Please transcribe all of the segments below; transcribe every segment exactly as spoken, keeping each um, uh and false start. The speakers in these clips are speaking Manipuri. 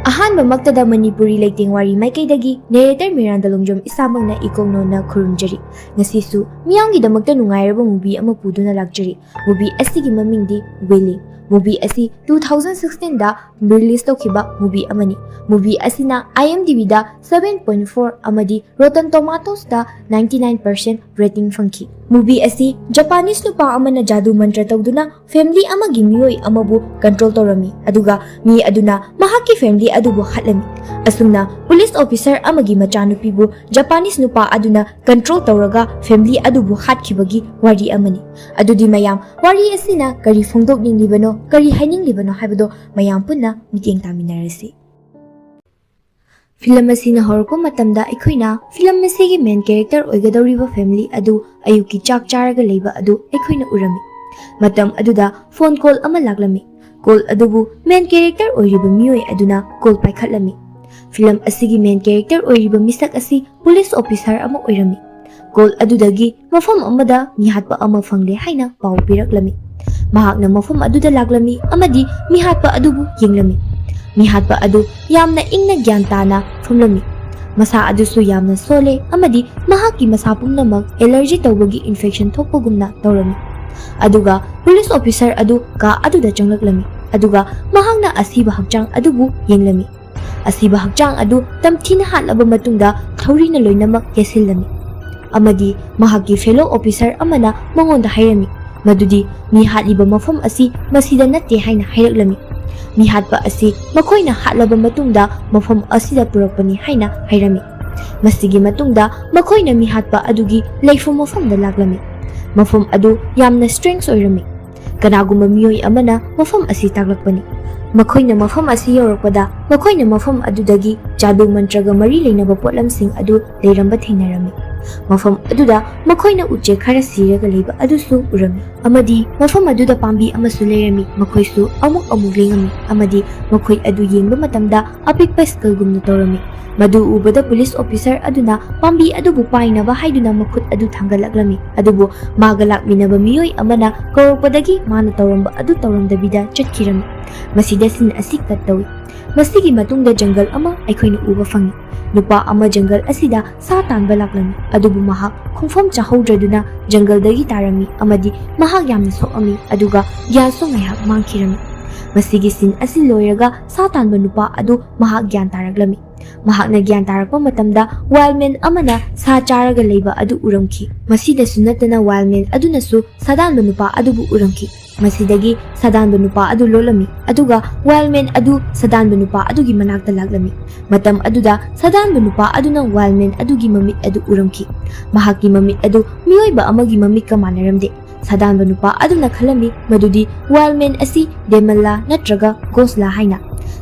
ꯑꯍꯥꯟꯕꯃꯛꯇꯗ ꯃꯅꯤꯄꯨꯔꯤ ꯂꯩꯇꯦꯡ ꯋꯥꯔꯤ ꯃꯥꯏꯀꯩꯗꯒꯤ narrator ꯃꯤꯔꯥꯟꯗ ꯂꯣꯡꯖꯝ ꯏꯁꯥꯃꯛꯅ ꯏꯀꯣꯛꯅꯣꯟꯅ ꯈꯨꯔꯨꯝꯖꯔꯤ꯫ ꯉꯁꯤꯁꯨ ꯃꯤꯌꯥꯝꯒꯤꯗꯃꯛꯇ ꯅꯨꯡꯉꯥꯏꯔꯕ movie ꯑꯃ ꯄꯨꯗꯨꯅ ꯂꯥꯛꯆꯔꯤ꯫ Movie ꯑꯁꯤꯒꯤ ꯃꯃꯤꯡꯗꯤ Willing꯫ Movie ꯑꯁꯤ two thousand sixteen ꯗ release ꯇꯧꯈꯤꯕ movie ꯑꯃꯅꯤ꯫ Movie ꯑꯁꯤꯅ IMDb ꯗ seven point four ꯑꯃꯗꯤ Rotten Tomatoes ꯗ ninety nine percent rating ꯐꯪꯈꯤ꯫ Movie ꯑꯁꯤ Japanese ꯅꯨꯄꯥ ꯑꯃꯅ ꯖꯥꯗꯨ ꯃꯟꯇ꯭ꯔ ꯇꯧꯗꯨꯅ family ꯑꯃꯒꯤ ꯃꯤꯑꯣꯏ ꯑꯃꯕꯨ control ꯇꯧꯔꯝꯃꯤ, ꯑꯗꯨꯒ ꯃꯤ ꯑꯗꯨꯅ ꯃꯍꯥꯛꯀꯤ family ꯑꯗꯨꯕꯨ ꯍꯥꯠꯂꯝꯃꯤ꯫ ꯑꯁꯨꯝꯅ police officer ꯑꯃꯒꯤ ꯃꯆꯥꯅꯨꯄꯤꯕꯨ Japanese ꯅꯨꯄꯥ ꯑꯗꯨꯅ control ꯇꯧꯔꯒ family ꯑꯗꯨꯕꯨ ꯍꯥꯠꯈꯤꯕꯒꯤ ꯋꯥꯔꯤ ꯑꯃꯅꯤ꯫ ꯑꯗꯨꯗꯤ ꯃꯌꯥꯝ, ꯋꯥꯔꯤ ꯑꯁꯤꯅ ꯀꯔꯤ ꯐꯣꯡꯗꯣꯛꯅꯤꯡꯂꯤꯕꯅꯣ, ꯀꯔꯤ ꯍꯥꯏꯅꯤꯡꯂꯤꯕꯅꯣ ꯍꯥꯏꯕꯗꯣ ꯃꯌꯥꯝ ꯄꯨꯟꯅ ꯃꯤꯠꯌꯦꯡ ꯇꯥꯃꯤꯟꯅꯔꯁꯤ꯫ Film ꯑꯁꯤꯅ ꯍꯧꯔꯛꯄ ꯃꯇꯝꯗ ꯑꯩꯈꯣꯏꯅ film ꯑꯁꯤꯒꯤ main character ꯑꯣꯏꯒꯗꯧꯔꯤꯕ family ꯑꯗꯨ ꯑꯌꯨꯛꯀꯤ ꯆꯥꯛ ꯆꯥꯔꯒ ꯂꯩꯕ ꯑꯗꯨ ꯑꯩꯈꯣꯏꯅ ꯎꯔꯝꯃꯤ꯫ ꯃꯇꯝ ꯑꯗꯨꯗ phone call ꯑꯃ ꯂꯥꯛꯂꯝꯃꯤ꯫ Call ꯑꯗꯨꯕꯨ main character ꯑꯣꯏꯔꯤꯕ ꯃꯤꯑꯣꯏ ꯑꯗꯨꯅ call ꯄꯥꯏꯈꯠꯂꯝꯃꯤ꯫ Film ꯑꯁꯤꯒꯤ main character ꯑꯣꯏꯔꯤꯕ ꯃꯤꯁꯛ ꯑꯁꯤ police officer ꯑꯃ ꯑꯣꯏꯔꯝꯃꯤ꯫ Call ꯑꯗꯨꯗꯒꯤ ꯃꯐꯝ ꯑꯃꯗ ꯃꯤꯍꯥꯠꯄ ꯑꯃ ꯐꯪꯂꯦ ꯍꯥꯏꯅ ꯄꯥꯎ ꯄꯤꯔꯛꯂꯝꯃꯤ꯫ ꯃꯍꯥꯛꯅ ꯃꯐꯝ ꯑꯗꯨꯗ ꯂꯥꯛꯂꯝꯃꯤ ꯑꯃꯗꯤ ꯃꯤꯍꯥꯠꯄ ꯑꯗꯨꯕꯨ ꯌꯦꯡꯂꯝꯃꯤ꯫ ꯃꯤꯍꯥꯠꯄ ꯑꯗꯨ ꯌꯥꯝꯅ ꯏꯪꯅ ꯒ꯭ꯌꯥꯟ ꯇꯥꯅ ꯐꯝꯂꯝꯃꯤ꯫ ꯃꯁꯥ ꯑꯗꯨꯁꯨ ꯌꯥꯝꯅ ꯁꯣꯜꯂꯦ ꯑꯃꯗꯤ ꯃꯍꯥꯛꯀꯤ ꯃꯁꯥ ꯄꯨꯝꯅꯃꯛ allergy ꯇꯧꯕꯒꯤ infection ꯊꯣꯛꯄꯒꯨꯝꯅ ꯇꯧꯔꯝꯃꯤ꯫ ꯑꯗꯨꯒ police officer ꯑꯗꯨ ꯀꯥ ꯑꯗꯨꯗ ꯆꯪꯂꯛꯂꯝꯃꯤ, ꯑꯗꯨꯒ ꯃꯍꯥꯛꯅ ꯑꯁꯤꯕ ꯍꯛꯆꯥꯡ ꯑꯗꯨꯕꯨ ꯌꯦꯡꯂꯝꯃꯤ꯫ ꯑꯁꯤꯕ ꯍꯛꯆꯥꯡ ꯑꯗꯨ ꯇꯝꯊꯤꯅ ꯍꯥꯠꯂꯕ ꯃꯇꯨꯡꯗ ꯊꯧꯔꯤꯅ ꯂꯣꯏꯅꯃꯛ ꯌꯦꯠꯁꯤꯜꯂꯝꯃꯤ, ꯑꯃꯗꯤ ꯃꯍꯥꯛꯀꯤ fellow officer ꯑꯃꯅ ꯃꯉꯣꯟꯗ ꯍꯥꯏꯔꯝꯃꯤ ꯃꯗꯨꯗꯤ ꯃꯤ ꯍꯥꯠꯂꯤꯕ ꯃꯐꯝ ꯑꯁꯤ ꯃꯁꯤꯗ ꯅꯠꯇꯦ ꯍꯥꯏꯅ ꯍꯥꯏꯔꯛꯂꯝꯃꯤ꯫ ꯃꯤ ꯍꯥꯠꯄ ꯑꯁꯤ ꯃꯈꯣꯏꯅ ꯍꯥꯠꯂꯕ ꯃꯇꯨꯡꯗ ꯃꯐꯝ ꯑꯁꯤꯗ ꯄꯨꯔꯛꯄꯅꯤ ꯍꯥꯏꯅ ꯍꯥꯏꯔꯝꯃꯤ꯫ ꯃꯁꯤꯒꯤ ꯃꯇꯨꯡꯗ ꯃꯈꯣꯏꯅ ꯃꯤ ꯍꯥꯠꯄ ꯑꯗꯨꯒꯤ ꯂꯩꯐꯝ ꯃꯐꯝꯗ ꯂꯥꯛꯂꯝꯃꯤ꯫ ꯃꯐꯝ ꯑꯗꯨ ꯌꯥꯝꯅ strange ꯑꯣꯏꯔꯝꯃꯤ꯫ ꯀꯅꯥꯒꯨꯝꯕ ꯃꯤꯑꯣꯏ ꯑꯃꯅ ꯃꯐꯝ ꯑꯁꯤ ꯇꯥꯛꯂꯛꯄꯅꯤ꯫ ꯃꯈꯣꯏꯅ ꯃꯐꯝ ꯑꯁꯤ ꯌꯧꯔꯛꯄꯗ ꯃꯈꯣꯏꯅ ꯃꯐꯝ ꯑꯗꯨꯗꯒꯤ ꯖꯥꯗꯨ ꯃꯟꯇ꯭ꯔꯒ ꯃꯔꯤ ꯂꯩꯅꯕ ꯄꯣꯠꯂꯝꯁꯤꯡ ꯑꯗꯨ ꯂꯩꯔꯝꯕ ꯊꯦꯡꯅꯔꯝꯃꯤ꯫ ꯃꯐꯝ ꯑꯗꯨꯗ ꯃꯈꯣꯏꯅ ꯎꯆꯦꯛ ꯈꯔ ꯁꯤꯔꯒ ꯂꯩꯕ ꯑꯗꯨꯁꯨ ꯎꯔꯝꯃꯤ꯫ ꯑꯃꯗꯤ ꯃꯐꯝ ꯑꯗꯨꯗ ꯄꯥꯝꯕꯤ ꯑꯃꯁꯨ ꯂꯩꯔꯝꯃꯤ꯫ ꯃꯈꯣꯏꯁꯨ ꯑꯃꯨꯛ ꯑꯃꯨꯛ ꯂꯦꯡꯉꯝꯃꯤ ꯑꯃꯗꯤ ꯃꯈꯣꯏ ꯑꯗꯨ ꯌꯦꯡꯕ ꯃꯇꯝꯗ ꯑꯄꯤꯛꯄ ꯁ꯭ꯀꯜꯒꯨꯝꯅ ꯇꯧꯔꯝꯃꯤ꯫ ꯃꯗꯨ ꯎꯕꯗ ꯄꯨꯂꯤꯁ ꯑꯣꯐꯤꯁꯔ ꯑꯗꯨꯅ ꯄꯥꯝꯕꯤ ꯑꯗꯨꯕꯨ ꯄꯥꯏꯅꯕ ꯍꯥꯏꯗꯨꯅ ꯃꯈꯨꯠ ꯑꯗꯨ ꯊꯥꯡꯒꯠꯂꯛꯂꯝꯃꯤ, ꯑꯗꯨꯕꯨ ꯃꯥꯒ ꯂꯥꯛꯃꯤꯟꯅꯕ ꯃꯤꯑꯣꯏ ꯑꯃꯅ ꯀꯧꯔꯛꯄꯗꯒꯤ ꯃꯥꯅ ꯇꯧꯔꯝꯕ ꯑꯗꯨ ꯇꯧꯔꯝꯗꯕꯤꯗ ꯆꯠꯈꯤꯔꯝꯃꯤ꯫ ꯃꯁꯤꯗ ꯁꯤꯟ ꯑꯁꯤ ꯀꯠ ꯇꯧꯏ꯫ ꯃꯁꯤꯒꯤ ꯃꯇꯨꯡꯗ ꯖꯪꯒꯜ ꯑꯃ ꯑꯩꯈꯣꯏꯅ ꯎꯕ ꯐꯪꯏ꯫ ꯅꯨꯄꯥ ꯑꯃ ꯖꯪꯒꯜ ꯑꯁꯤꯗ ꯁꯥ ꯇꯥꯟꯕ ꯂꯥꯛꯂꯝꯃꯤ, ꯑꯗꯨꯕꯨ ꯃꯍꯥꯛ ꯈꯣꯡꯐꯝ ꯆꯥꯍꯧꯗ꯭ꯔꯗꯨꯅ ꯖꯪꯒꯜꯗꯒꯤ ꯇꯥꯔꯝꯃꯤ ꯑꯃꯗꯤ ꯃꯍꯥꯛ ꯌꯥꯝꯅ ꯁꯣꯛꯑꯝꯃꯤ, ꯑꯗꯨꯒ ꯒ꯭ꯌꯥꯟꯁꯨ ꯉꯥꯏꯍꯥꯛ ꯃꯥꯡꯈꯤꯔꯝꯃꯤ꯫ ꯃꯁꯤꯒꯤ ꯁꯤꯟ ꯑꯁꯤ ꯂꯣꯏꯔꯒ ꯁꯥ ꯇꯥꯟꯕ ꯅꯨꯄꯥ ꯑꯗꯨ ꯃꯍꯥꯛ ꯒ꯭ꯌꯥꯟ ꯇꯥꯔꯛꯂꯝꯃꯤ꯫ ꯃꯍꯥꯛꯅ ꯒ꯭ꯌꯥꯟ ꯇꯥꯔꯛꯄ ꯃꯇꯝꯗ ꯋꯥꯏꯜꯃꯦꯟ ꯑꯃꯅ ꯁꯥ ꯆꯥꯔꯒ ꯂꯩꯕ ꯑꯗꯨ ꯎꯔꯝꯈꯤ꯫ ꯃꯁꯤꯗꯁꯨ ꯅꯠꯇꯅ ꯋꯥꯏꯜꯃꯦꯟ ꯑꯗꯨꯅꯁꯨ ꯁꯥꯗꯥꯟꯕ ꯅꯨꯄꯥ ꯑꯗꯨꯕꯨ ꯎꯔꯝꯈꯤ꯫ ꯃꯁꯤꯗꯒꯤ ꯁꯥꯗꯥꯟꯕ ꯅꯨꯄꯥ ꯑꯗꯨ ꯂꯣꯠꯂꯝꯃꯤ, ꯑꯗꯨꯒ ꯋꯥꯏꯜꯃꯦꯟ ꯑꯗꯨ ꯁꯥꯗꯥꯟꯕ ꯅꯨꯄꯥ ꯑꯗꯨꯒꯤ ꯃꯅꯥꯛꯇ ꯂꯥꯛꯂꯝꯃꯤ꯫ ꯃꯇꯝ ꯑꯗꯨꯗ ꯁꯥꯗꯥꯟꯕ ꯅꯨꯄꯥ ꯑꯗꯨꯅ ꯋꯥꯏꯜꯃꯦꯟ ꯑꯗꯨꯒꯤ ꯃꯃꯤꯠ ꯑꯗꯨ ꯎꯔꯝꯈꯤ꯫ ꯃꯍꯥꯛꯀꯤ ꯃꯃꯤꯠ ꯑꯗꯨ ꯃꯤꯑꯣꯏꯕ ꯑꯃꯒꯤ ꯃꯃꯤꯠꯀ ꯃꯥꯟꯅꯔꯝꯗꯦ꯫ ꯁꯥꯗꯥꯟꯕ ꯅꯨꯄꯥ ꯑꯗꯨꯅ ꯈꯜꯂꯝꯃꯤ ꯃꯗꯨꯗꯤ ꯋꯥꯏꯜꯃꯦꯟ ꯑꯁꯤ ꯗꯦꯃꯜꯂꯥ ꯅꯠꯇ꯭ꯔꯒ ꯒꯣꯁꯂꯥ ꯍꯥꯏꯅ꯫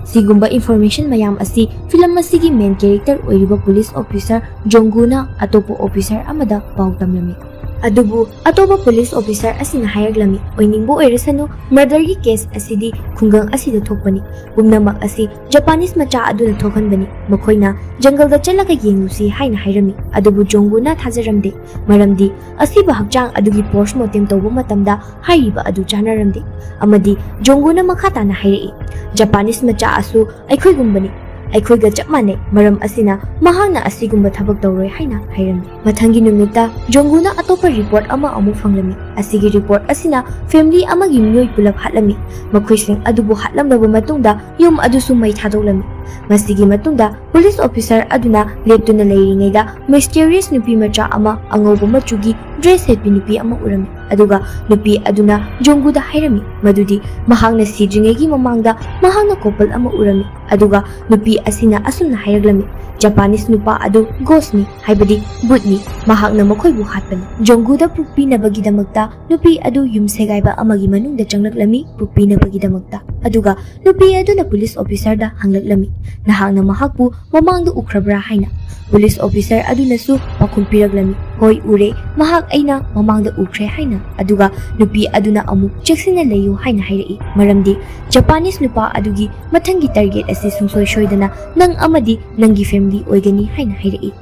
ꯁꯤꯒꯨꯝꯕ ꯏꯟꯐꯣꯔꯃꯦꯁꯟ ꯃꯌꯥꯝ ꯑꯁꯤ ꯐꯤꯂꯝ ꯑꯁꯤꯒꯤ ꯃꯦꯟ ꯀꯦꯔꯦꯛꯇꯔ ꯑꯣꯏꯔꯤꯕ ꯄꯨꯂꯤꯁ ꯑꯣꯐꯤꯁꯔ ꯖꯣꯡꯒꯨꯅ ꯑꯇꯣꯞꯄ ꯑꯣꯐꯤꯁꯔ ꯑꯃꯗ ꯄꯥꯎ ꯇꯝꯂꯝꯃꯤ꯫ ꯑꯗꯨꯕꯨ ꯑꯇꯣꯞꯄ ꯄꯨꯂꯤꯁ ꯑꯣꯐꯤꯁꯔ ꯑꯁꯤꯅ ꯍꯥꯏꯔꯛꯂꯝꯃꯤ, "ꯑꯣꯏꯅꯤꯡꯕ ꯑꯣꯏꯔꯁꯅꯨ, ꯃꯔꯗꯔꯒꯤ ꯀꯦꯁ ꯑꯁꯤꯗꯤ ꯈꯨꯡꯒꯪ ꯑꯁꯤꯗ ꯊꯣꯛꯄꯅꯤ꯫ ꯄꯨꯝꯅꯃꯛ ꯑꯁꯤ ꯖꯄꯥꯅꯤꯁ ꯃꯆꯥ ꯑꯗꯨꯅ ꯊꯣꯛꯍꯟꯕꯅꯤ꯫ ꯃꯈꯣꯏꯅ ꯖꯪꯒꯜꯗ ꯆꯠꯂꯒ ꯌꯦꯡꯂꯨꯁꯤ" ꯍꯥꯏꯅ ꯍꯥꯏꯔꯝꯃꯤ꯫ ꯑꯗꯨꯕꯨ ꯖꯣꯡꯒꯨꯅ ꯊꯥꯖꯔꯝꯗꯦ, ꯃꯔꯝꯗꯤ ꯑꯁꯤꯕ ꯍꯛꯆꯥꯡ ꯑꯗꯨꯒꯤ ꯄꯣꯁꯃꯣꯔꯇꯦꯝ ꯇꯧꯕ ꯃꯇꯝꯗ ꯍꯥꯏꯔꯤꯕ ꯑꯗꯨ ꯆꯥꯅꯔꯝꯗꯦ꯫ ꯑꯃꯗꯤ ꯖꯣꯡꯒꯨꯅ ꯃꯈꯥ ꯇꯥꯅ ꯍꯥꯏꯔꯛꯏ, "ꯖꯄꯥꯅꯤꯁ ꯃꯆꯥ ꯑꯁꯨ ꯑꯩꯈꯣꯏꯒꯨꯝꯕꯅꯤ꯫ ꯑꯩꯈꯣꯏꯒ ꯆꯞ ꯃꯥꯟꯅꯩ꯫ ꯃꯔꯝ ꯑꯁꯤꯅ ꯃꯍꯥꯛꯅ ꯑꯁꯤꯒꯨꯝꯕ ꯊꯕꯛ ꯇꯧꯔꯣꯏ" ꯍꯥꯏꯅ ꯍꯥꯏꯔꯝꯃꯤ꯫ ꯃꯊꯪꯒꯤ ꯅꯨꯃꯤꯠꯇ ꯖꯣꯡꯒꯨꯅ ꯑꯇꯣꯞꯄ ꯔꯤꯄꯣꯔꯠ ꯑꯃ ꯑꯃꯨꯛ ꯐꯪꯂꯝꯃꯤ꯫ ꯑꯁꯤꯒꯤ ꯔꯤꯄꯣꯔꯠ ꯑꯁꯤꯅ ꯐꯦꯃꯤꯂꯤ ꯑꯃꯒꯤ ꯃꯤꯑꯣꯏ ꯄꯨꯂꯞ ꯍꯥꯠꯂꯝꯃꯤ꯫ ꯃꯈꯣꯏꯁꯤꯡ ꯑꯗꯨꯕꯨ ꯍꯥꯠꯂꯝꯂꯕ ꯃꯇꯨꯡꯗ ꯌꯨꯝ ꯑꯗꯨꯁꯨ ꯃꯩ ꯊꯥꯗꯣꯛꯂꯝꯃꯤ꯫ ꯃꯁꯤꯒꯤ ꯃꯇꯨꯡꯗ ꯄꯨꯂꯤꯁ ꯑꯣꯐꯤꯁꯔ ꯑꯗꯨꯅ ꯂꯦꯞꯇꯨꯅ ꯂꯩꯔꯤꯉꯩꯗ ꯃꯤꯁꯇꯦꯔꯤꯌꯁ ꯅꯨꯄꯤ ꯃꯆꯥ ꯑꯃ, ꯑꯉꯧꯕ ꯃꯆꯨꯒꯤ ꯗ꯭ꯔꯦꯁ ꯁꯦꯠꯄꯤ ꯅꯨꯄꯤ ꯑꯃ ꯎꯔꯝꯃꯤ꯫ ꯑꯗꯨꯒ ꯅꯨꯄꯤ ꯑꯗꯨꯅ ꯖꯣꯡꯒꯨꯗ ꯍꯥꯏꯔꯝꯃꯤ ꯃꯗꯨꯗꯤ ꯃꯍꯥꯛꯅ ꯁꯤꯗ꯭ꯔꯤꯉꯩꯒꯤ ꯃꯃꯥꯡꯗ ꯃꯍꯥꯛꯅ ꯀꯣꯄꯜ ꯑꯃ ꯎꯔꯝꯃꯤ꯫ ꯑꯗꯨꯒ ꯅꯨꯄꯤ ꯑꯁꯤꯅ ꯑꯁꯨꯝꯅ ꯍꯥꯏꯔꯛꯂꯝꯃꯤ, "ꯖꯄꯥꯅꯤꯁ ꯅꯨꯄꯥ ꯑꯗꯨ ꯒꯣꯁꯅꯤ, ꯍꯥꯏꯕꯗꯤ ꯕꯨꯠꯅꯤ꯫ ꯃꯍꯥꯛꯅ ꯃꯈꯣꯏꯕꯨ ꯍꯥꯠꯄꯅꯤ꯫" ꯖꯣꯡꯒꯨꯗ ꯄ꯭ꯔꯨꯐ ꯄꯤꯅꯕꯒꯤꯗꯃꯛꯇ ꯅꯨꯄꯤ ꯑꯗꯨ ꯌꯨꯝ ꯁꯦꯒꯥꯏꯕ ꯑꯃꯒꯤ ꯃꯅꯨꯡꯗ ꯆꯪꯂꯛꯂꯝꯃꯤ ꯄ꯭ꯔꯨꯐ ꯄꯤꯅꯕꯒꯤꯗꯃꯛꯇ꯫ ꯑꯗꯨꯒ ꯅꯨꯄꯤ ꯑꯗꯨꯅ ꯄꯨꯂꯤꯁ ꯑꯣꯐꯤꯁꯔꯗ ꯍꯪꯂꯛꯂꯝꯃꯤ, "ꯅꯍꯥꯛꯅ ꯃꯍꯥꯛꯄꯨ ꯃꯃꯥꯡꯗ ꯎꯈ꯭ꯔꯕ꯭ꯔꯥ?" ꯍꯥꯏꯅ꯫ ꯄꯨꯂꯤꯁ ꯑꯣꯐꯤꯁꯔ ꯑꯗꯨꯅꯁꯨ ꯄꯥꯎꯈꯨꯝ ꯄꯤꯔꯛꯂꯝꯃꯤ, "ꯍꯣꯏ, ꯎꯔꯦ, ꯃꯍꯥꯛ ꯑꯩꯅ ꯃꯃꯥꯡꯗ ꯎꯈ꯭ꯔꯦ" ꯍꯥꯏꯅ꯫ ꯑꯗꯨꯒ ꯅꯨꯄꯤ ꯑꯗꯨꯅ ꯑꯃꯨꯛ "ꯆꯦꯛꯁꯤꯟꯅ ꯂꯩꯌꯨ" ꯍꯥꯏꯅ ꯍꯥꯏꯔꯛꯏ, ꯃꯔꯝꯗꯤ ꯖꯄꯥꯅꯤꯁ ꯅꯨꯄꯥ ꯑꯗꯨꯒꯤ ꯃꯊꯪꯒꯤ ꯇꯥꯔꯒꯦꯠ ꯑꯁꯤ ꯁꯨꯡꯁꯣꯏ ꯁꯣꯏꯗꯅ ꯅꯪ ꯑꯃꯗꯤ ꯅꯪꯒꯤ ꯐꯦꯃꯤꯂꯤ ꯑꯣꯏꯒꯅꯤ ꯍꯥꯏꯅ ꯍꯥꯏꯔꯛꯏ꯫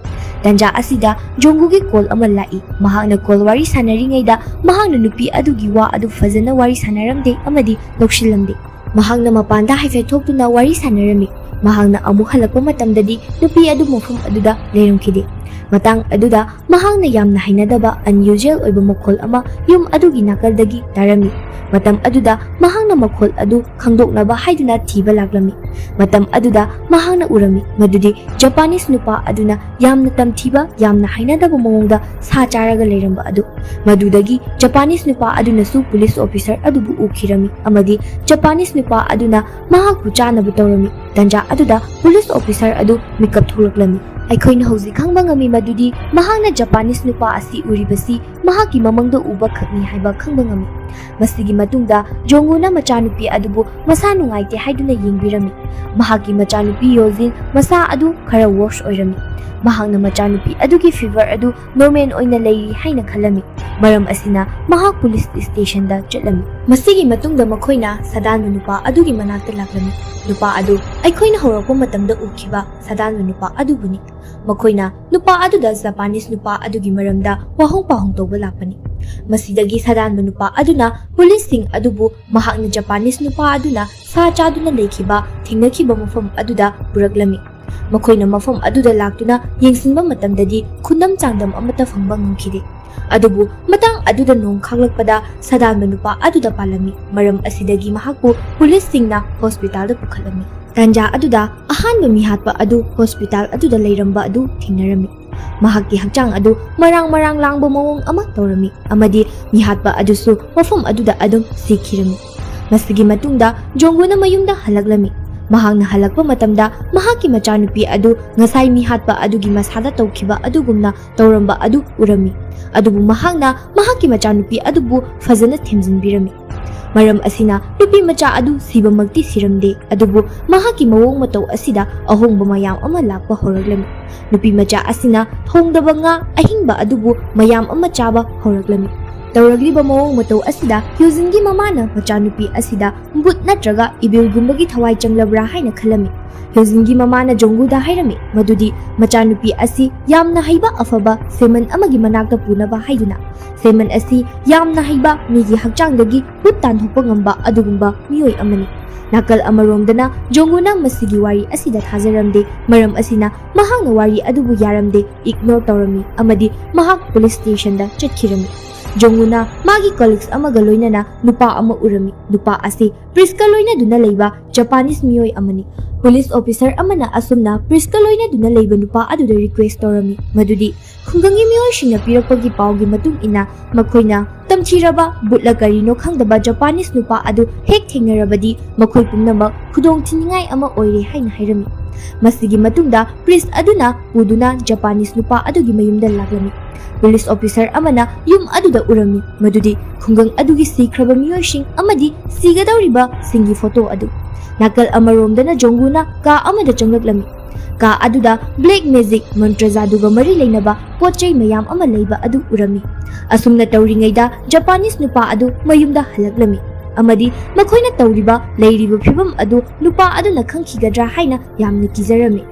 ꯇꯥꯟꯖꯥ ꯑꯁꯤꯗ ꯖꯣꯡꯒꯨꯒꯤ ꯀꯣꯜ ꯑꯃ ꯂꯥꯛꯏ꯫ ꯃꯍꯥꯛꯅ ꯀꯣꯜ ꯋꯥꯔꯤ ꯁꯥꯟꯅꯔꯤꯉꯩꯗ ꯃꯍꯥꯛꯅ ꯅꯨꯄꯤ ꯑꯗꯨꯒꯤ ꯋꯥ ꯑꯗꯨ ꯐꯖꯅ ꯋꯥꯔꯤ ꯁꯥꯟꯅꯔꯝꯗꯦ ꯑꯃꯗꯤ ꯂꯧꯁꯤꯜꯂꯝꯗꯦ꯫ ꯃꯍꯥꯛꯅ ꯃꯄꯥꯟꯗ ꯍꯥꯏꯐꯦꯠ ꯊꯣꯛꯇꯨꯅ ꯋꯥꯔꯤ ꯁꯥꯟꯅꯔꯝꯃꯤ꯫ ꯃꯍꯥꯛꯅ ꯑꯃꯨꯛ ꯍꯜꯂꯛꯄ ꯃꯇꯝꯗꯗꯤ ꯅꯨꯄꯤ ꯑꯗꯨ ꯃꯐꯝ ꯑꯗꯨꯗ ꯂꯩꯔꯝꯈꯤꯗꯦ꯫ ꯃꯇꯥꯡ ꯑꯗꯨꯗ ꯃꯍꯥꯛꯅ ꯌꯥꯝꯅ ꯍꯩꯅꯗꯕ, unusual ꯑꯣꯏꯕ ꯃꯈꯣꯜ ꯑꯃ ꯌꯨꯝ ꯑꯗꯨꯒꯤ ꯅꯥꯀꯜꯗꯒꯤ ꯇꯥꯔꯝꯃꯤ꯫ ꯃꯇꯝ ꯑꯗꯨꯗ ꯃꯍꯥꯛꯅ ꯃꯈꯣꯜ ꯑꯗꯨ ꯈꯪꯗꯣꯛꯅꯕ ꯍꯥꯏꯗꯨꯅ ꯊꯤꯕ ꯂꯥꯛꯂꯝꯃꯤ꯫ ꯃꯇꯝ ꯑꯗꯨꯗ ꯃꯍꯥꯛꯅ ꯎꯔꯝꯃꯤ ꯃꯗꯨꯗꯤ ꯖꯄꯥꯅꯤꯁ ꯅꯨꯄꯥ ꯑꯗꯨꯅ ꯌꯥꯝꯅ ꯇꯝꯊꯤꯕ, ꯌꯥꯝꯅ ꯍꯩꯅꯗꯕ ꯃꯑꯣꯡꯗ ꯁꯥ ꯆꯥꯔꯒ ꯂꯩꯔꯝꯕ ꯑꯗꯨ꯫ ꯃꯗꯨꯗꯒꯤ ꯖꯄꯥꯅꯤꯁ ꯅꯨꯄꯥ ꯑꯗꯨꯅꯁꯨ ꯄꯨꯂꯤꯁ ꯑꯣꯐꯤꯁꯔ ꯑꯗꯨꯕꯨ ꯎꯈꯤꯔꯝꯃꯤ ꯑꯃꯗꯤ ꯖꯄꯥꯅꯤꯁ ꯅꯨꯄꯥ ꯑꯗꯨꯅ ꯃꯍꯥꯛꯄꯨ ꯆꯥꯅꯕ ꯇꯧꯔꯝꯃꯤ꯫ ꯇꯥꯟꯖꯥ ꯑꯗꯨꯗ ꯄꯨꯂꯤꯁ ꯑꯣꯐꯤꯁꯔ ꯑꯗꯨ ꯃꯤꯀꯞ ꯊꯣꯛꯂꯛꯂꯝꯃꯤ꯫ ꯑꯩꯈꯣꯏꯅ ꯍꯧꯖꯤꯛ ꯈꯪꯕ ꯉꯝꯃꯤ ꯃꯗꯨꯗꯤ ꯃꯍꯥꯛꯅ ꯖꯄꯥꯅꯤꯁ ꯅꯨꯄꯥ ꯑꯁꯤ ꯎꯔꯤꯕꯁꯤ ꯃꯍꯥꯛꯀꯤ ꯃꯃꯪꯗ ꯎꯕ ꯈꯛꯅꯤ ꯍꯥꯏꯕ ꯈꯪꯕ ꯉꯝꯃꯤ꯫ ꯃꯁꯤꯒꯤ ꯃꯇꯨꯡꯗ ꯖꯣꯡꯒꯨꯅ ꯃꯆꯥꯅꯨꯄꯤ ꯑꯗꯨꯕꯨ ꯃꯁꯥ ꯅꯨꯡꯉꯥꯏꯇꯦ ꯍꯥꯏꯗꯨꯅ ꯌꯦꯡꯕꯤꯔꯝꯃꯤ꯫ ꯃꯍꯥꯛꯀꯤ ꯃꯆꯥꯅꯨꯄꯤ ꯌꯣꯖꯤꯟ ꯃꯁꯥ ꯑꯗꯨ ꯈꯔ worse ꯑꯣꯏꯔꯝꯃꯤ꯫ ꯃꯍꯥꯛꯅ ꯃꯆꯥꯅꯨꯄꯤ ꯑꯗꯨꯒꯤ fever ꯑꯗꯨ normal ꯑꯣꯏꯅ ꯂꯩꯔꯤ ꯍꯥꯏꯅ ꯈꯜꯂꯝꯃꯤ꯫ ꯃꯔꯝ ꯑꯁꯤꯅ ꯃꯍꯥꯛ ꯄꯨꯂꯤꯁ ꯁ꯭ꯇꯦꯁꯟꯗ ꯆꯠꯂꯝꯃꯤ꯫ ꯃꯁꯤꯒꯤ ꯃꯇꯨꯡꯗ ꯃꯈꯣꯏꯅ ꯁꯥꯗꯥꯟꯕ ꯅꯨꯄꯥ ꯑꯗꯨꯒꯤ ꯃꯅꯥꯛꯇ ꯂꯥꯛꯂꯝꯃꯤ꯫ ꯅꯨꯄꯥ ꯑꯗꯨ ꯑꯩꯈꯣꯏꯅ ꯍꯧꯔꯛꯄ ꯃꯇꯝꯗ ꯎꯈꯤꯕ ꯁꯥꯗꯥꯟꯕ ꯅꯨꯄꯥ ꯑꯗꯨꯕꯨꯅꯤ꯫ ꯃꯈꯣꯏꯅ ꯅꯨꯄꯥ ꯑꯗꯨꯗ ꯖꯄꯥꯅꯤꯁ ꯅꯨꯄꯥ ꯑꯗꯨꯒꯤ ꯃꯔꯝꯗ ꯋꯥꯍꯪ ꯄꯥꯎꯍꯪ ꯇꯧꯕ ꯂꯥꯛꯄꯅꯤ꯫ ꯃꯁꯤꯗꯒꯤ ꯁꯥꯗꯥꯟꯕ ꯅꯨꯄꯥ ꯑꯗꯨꯅ ꯄꯨꯂꯤꯁꯁꯤꯡ ꯑꯗꯨꯕꯨ ꯃꯍꯥꯛꯅ ꯖꯄꯥꯅꯤꯁ ꯅꯨꯄꯥ ꯑꯗꯨꯅ ꯁꯥ ꯆꯥꯗꯨꯅ ꯂꯩꯈꯤꯕ, ꯊꯦꯡꯅꯈꯤꯕ ꯃꯐꯝ ꯑꯗꯨꯗ ꯄꯨꯔꯛꯂꯝꯃꯤ꯫ ꯃꯈꯣꯏꯅ ꯃꯐꯝ ꯑꯗꯨꯗ ꯂꯥꯛꯇꯨꯅ ꯌꯦꯡꯁꯤꯟꯕ ꯃꯇꯝꯗꯗꯤ ꯈꯨꯗꯝ ꯆꯥꯡꯗꯝ ꯑꯃꯠꯇ ꯐꯪꯕ ꯉꯝꯈꯤꯗꯦ꯫ ꯑꯗꯨꯕꯨ ꯃꯇꯥꯡ ꯑꯗꯨꯗ ꯅꯣꯡ ꯈꯥꯛꯂꯛꯄꯗ ꯁꯥꯗꯥꯟꯕ ꯅꯨꯄꯥ ꯑꯗꯨꯗ ꯄꯥꯜꯂꯝꯃꯤ꯫ ꯃꯔꯝ ꯑꯁꯤꯗꯒꯤ ꯃꯍꯥꯛꯄꯨ ꯄꯨꯂꯤꯁꯁꯤꯡꯅ ꯍꯣꯁꯄꯤꯇꯥꯜꯗ ꯄꯨꯈꯠꯂꯝꯃꯤ꯫ ꯇꯥꯟꯖꯥ ꯑꯗꯨꯗ ꯑꯍꯥꯟꯕ ꯃꯤꯍꯥꯠꯄ ꯑꯗꯨ ꯍꯣꯁꯄꯤꯇꯥꯜ ꯑꯗꯨꯗ ꯂꯩꯔꯝꯕ ꯑꯗꯨ ꯊꯦꯡꯅꯔꯝꯃꯤ꯫ ꯃꯍꯥꯛꯀꯤ ꯍꯛꯆꯥꯡ ꯑꯗꯨ ꯃꯔꯥꯡ ꯃꯔꯥꯡ ꯂꯥꯡꯕ ꯃꯑꯣꯡ ꯑꯃ ꯇꯧꯔꯝꯃꯤ ꯑꯃꯗꯤ ꯃꯤꯍꯥꯠꯄ ꯑꯗꯨꯁꯨ ꯃꯐꯝ ꯑꯗꯨꯗ ꯑꯗꯨꯝ ꯁꯤꯈꯤꯔꯝꯃꯤ꯫ ꯃꯁꯤꯒꯤ ꯃꯇꯨꯡꯗ ꯖꯣꯡꯒꯨꯅ ꯃꯌꯨꯝꯗ ꯍꯜꯂꯛꯂꯝꯃꯤ꯫ ꯃꯍꯥꯛꯅ ꯍꯜꯂꯛꯄ ꯃꯇꯝꯗ ꯃꯍꯥꯛꯀꯤ ꯃꯆꯥꯅꯨꯄꯤ ꯑꯗꯨ ꯉꯁꯥꯏ ꯃꯤꯍꯥꯠꯄ ꯑꯗꯨꯒꯤ ꯃꯁꯥꯗ ꯇꯧꯈꯤꯕ ꯑꯗꯨꯒꯨꯝꯅ ꯇꯧꯔꯝꯕ ꯑꯗꯨ ꯎꯔꯝꯃꯤ꯫ ꯑꯗꯨꯕꯨ ꯃꯍꯥꯛꯅ ꯃꯍꯥꯛꯀꯤ ꯃꯆꯥꯅꯨꯄꯤ ꯑꯗꯨꯕꯨ ꯐꯖꯅ ꯊꯦꯝꯖꯤꯟꯕꯤꯔꯝꯃꯤ꯫ ꯃꯔꯝ ꯑꯁꯤꯅ ꯅꯨꯄꯤ ꯃꯆꯥ ꯑꯗꯨ ꯁꯤꯕꯃꯛꯇꯤ ꯁꯤꯔꯝꯗꯦ, ꯑꯗꯨꯕꯨ ꯃꯍꯥꯛꯀꯤ ꯃꯑꯣꯡ ꯃꯇꯧ ꯑꯁꯤꯗ ꯑꯍꯣꯡꯕ ꯃꯌꯥꯝ ꯑꯃ ꯂꯥꯛꯄ ꯍꯧꯔꯛꯂꯝꯃꯤ꯫ ꯅꯨꯄꯤ ꯃꯆꯥ ꯑꯁꯤꯅ ꯊꯣꯡꯗꯕ ꯉꯥ ꯑꯍꯤꯡꯕ ꯑꯗꯨꯕꯨ ꯃꯌꯥꯝ ꯑꯃ ꯆꯥꯕ ꯍꯧꯔꯛꯂꯝꯃꯤ꯫ ꯇꯧꯔꯛꯂꯤꯕ ꯃꯑꯣꯡ ꯃꯇꯧ ꯑꯁꯤꯗ ꯍ꯭ꯌꯨꯖꯤꯟꯒꯤ ꯃꯃꯥꯅ ꯃꯆꯥꯅꯨꯄꯤ ꯑꯁꯤꯗ ꯚꯨꯠ ꯅꯠꯇ꯭ꯔꯒ ꯏꯕꯤꯜꯒꯨꯝꯕꯒꯤ ꯊꯋꯥꯏ ꯆꯪꯂꯕ꯭ꯔꯥ ꯍꯥꯏꯅ ꯈꯜꯂꯝꯃꯤ꯫ ꯍ꯭ꯌꯨꯖꯤꯟꯒꯤ ꯃꯃꯥꯅ ꯖꯣꯡꯒꯨꯗ ꯍꯥꯏꯔꯝꯃꯤ ꯃꯗꯨꯗꯤ ꯃꯆꯥꯅꯨꯄꯤ ꯑꯁꯤ ꯌꯥꯝꯅ ꯍꯩꯕ ꯑꯐꯕ ꯁꯦꯃꯟ ꯑꯃꯒꯤ ꯃꯅꯥꯛꯇ ꯄꯨꯅꯕ ꯍꯥꯏꯗꯨꯅ, ꯁꯦꯃꯟ ꯑꯁꯤ ꯌꯥꯝꯅ ꯍꯩꯕ ꯃꯤꯒꯤ ꯍꯛꯆꯥꯡꯗꯒꯤ ꯚꯨꯠ ꯇꯥꯟꯊꯣꯛꯄ ꯉꯝꯕ ꯑꯗꯨꯒꯨꯝꯕ ꯃꯤꯑꯣꯏ ꯑꯃꯅꯤ꯫ ꯅꯥꯀꯜ ꯑꯃꯔꯣꯝꯗꯅ ꯖꯣꯡꯒꯨꯅ ꯃꯁꯤꯒꯤ ꯋꯥꯔꯤ ꯑꯁꯤꯗ ꯊꯥꯖꯔꯝꯗꯦ, ꯃꯔꯝ ꯑꯁꯤꯅ ꯃꯍꯥꯛꯅ ꯋꯥꯔꯤ ꯑꯗꯨꯕꯨ ꯌꯥꯔꯝꯗꯦ, ꯏꯒꯅꯣꯔ ꯇꯧꯔꯝꯃꯤ ꯑꯃꯗꯤ ꯃꯍꯥꯛ ꯄꯨꯂꯤꯁ ꯁ꯭ꯇꯦꯁꯟꯗ ꯆꯠꯈꯤꯔꯝꯃꯤ꯫ ꯖꯣꯡꯒꯨꯅ ꯃꯥꯒꯤ ꯀꯣꯂꯤꯛꯁ ꯑꯃꯒ ꯂꯣꯏꯅꯅ ꯅꯨꯄꯥ ꯑꯃ ꯎꯔꯝꯃꯤ꯫ ꯅꯨꯄꯥ ꯑꯁꯤ ꯄ꯭ꯔꯤꯁꯀ ꯂꯣꯏꯅꯗꯨꯅ ꯂꯩꯕ ꯖꯄꯥꯅꯤꯁ ꯃꯤꯑꯣꯏ ꯑꯃꯅꯤ꯫ ꯄꯨꯂꯤꯁ ꯑꯣꯐꯤꯁꯔ ꯑꯃꯅ ꯑꯁꯨꯝꯅ ꯄ꯭ꯔꯤꯁꯀ ꯂꯣꯏꯅꯗꯨꯅ ꯂꯩꯕ ꯅꯨꯄꯥ ꯑꯗꯨꯗ ꯔꯤꯀ꯭ꯋꯦꯁ ꯇꯧꯔꯝꯃꯤ ꯃꯗꯨꯗꯤ ꯈꯨꯡꯒꯪꯒꯤ ꯃꯤꯑꯣꯏꯁꯤꯡꯅ ꯄꯤꯔꯛꯄꯒꯤ ꯄꯥꯎꯒꯤ ꯃꯇꯨꯡ ꯏꯟꯅ ꯃꯈꯣꯏꯅ ꯇꯝꯊꯤꯔꯕ ꯚꯨꯠꯂ ꯀꯔꯤꯅꯣ ꯈꯪꯗꯕ ꯖꯄꯥꯅꯤꯁ ꯅꯨꯄꯥ ꯑꯗꯨ ꯍꯦꯛ ꯊꯦꯡꯅꯔꯕꯗꯤ ꯃꯈꯣꯏ ꯄꯨꯝꯅꯃꯛ ꯈꯨꯗꯣꯡ ꯊꯤꯅꯤꯡꯉꯥꯏ ꯑꯃ ꯑꯣꯏꯔꯦ ꯍꯥꯏꯅ ꯍꯥꯏꯔꯝꯃꯤ꯫ ꯃꯁꯤꯒꯤ ꯃꯇꯨꯡꯗ ꯄ꯭ꯔꯤꯁ ꯑꯗꯨꯅ ꯄꯨꯗꯨꯅ ꯖꯄꯥꯅꯤꯁ ꯅꯨꯄꯥ ꯑꯗꯨꯒꯤ ꯃꯌꯨꯝꯗ ꯂꯥꯛꯂꯝꯃꯤ꯫ ꯄꯨꯂꯤꯁ ꯑꯣꯐꯤꯁꯔ ꯑꯃꯅ ꯌꯨꯝ ꯑꯗꯨꯗ ꯎꯔꯝꯃꯤ ꯃꯗꯨꯗꯤ ꯈꯨꯡꯒꯪ ꯑꯗꯨꯒꯤ ꯁꯤꯈ꯭ꯔꯕ ꯃꯤꯑꯣꯏꯁꯤꯡ ꯑꯃꯗꯤ ꯁꯤꯒꯗꯧꯔꯤꯕꯁꯤꯡꯒꯤ ꯐꯣꯇꯣ ꯑꯗꯨ꯫ ꯅꯥꯀꯜ ꯑꯃꯔꯣꯝꯗꯅ ꯖꯣꯡꯒꯨꯅ ꯀꯥ ꯑꯃꯗ ꯆꯪꯂꯛꯂꯝꯃꯤ꯫ ꯀꯥ ꯑꯗꯨꯗ ꯕ꯭ꯂꯦꯛ ꯃꯦꯖꯤꯛ, ꯃꯟꯇ꯭ꯔ ꯖꯥꯗꯨꯒ ꯃꯔꯤ ꯂꯩꯅꯕ ꯄꯣꯠ ꯆꯩ ꯃꯌꯥꯝ ꯑꯃ ꯂꯩꯕ ꯑꯗꯨ ꯎꯔꯝꯃꯤ꯫ ꯑꯁꯨꯝꯅ ꯇꯧꯔꯤꯉꯩꯗ ꯖꯄꯥꯅꯤꯁ ꯅꯨꯄꯥ ꯑꯗꯨ ꯃꯌꯨꯝꯗ ꯍꯜꯂꯛꯂꯝꯃꯤ ꯑꯃꯗꯤ ꯃꯈꯣꯏꯅ ꯇꯧꯔꯤꯕ ꯂꯩꯔꯤꯕ ꯐꯤꯚꯝ ꯑꯗꯨ ꯅꯨꯄꯥ ꯑꯗꯨꯅ ꯈꯪꯈꯤꯒꯗ꯭ꯔꯥ ꯍꯥꯏꯅ ꯌꯥꯝꯅ ꯀꯤꯖꯔꯝꯃꯤ꯫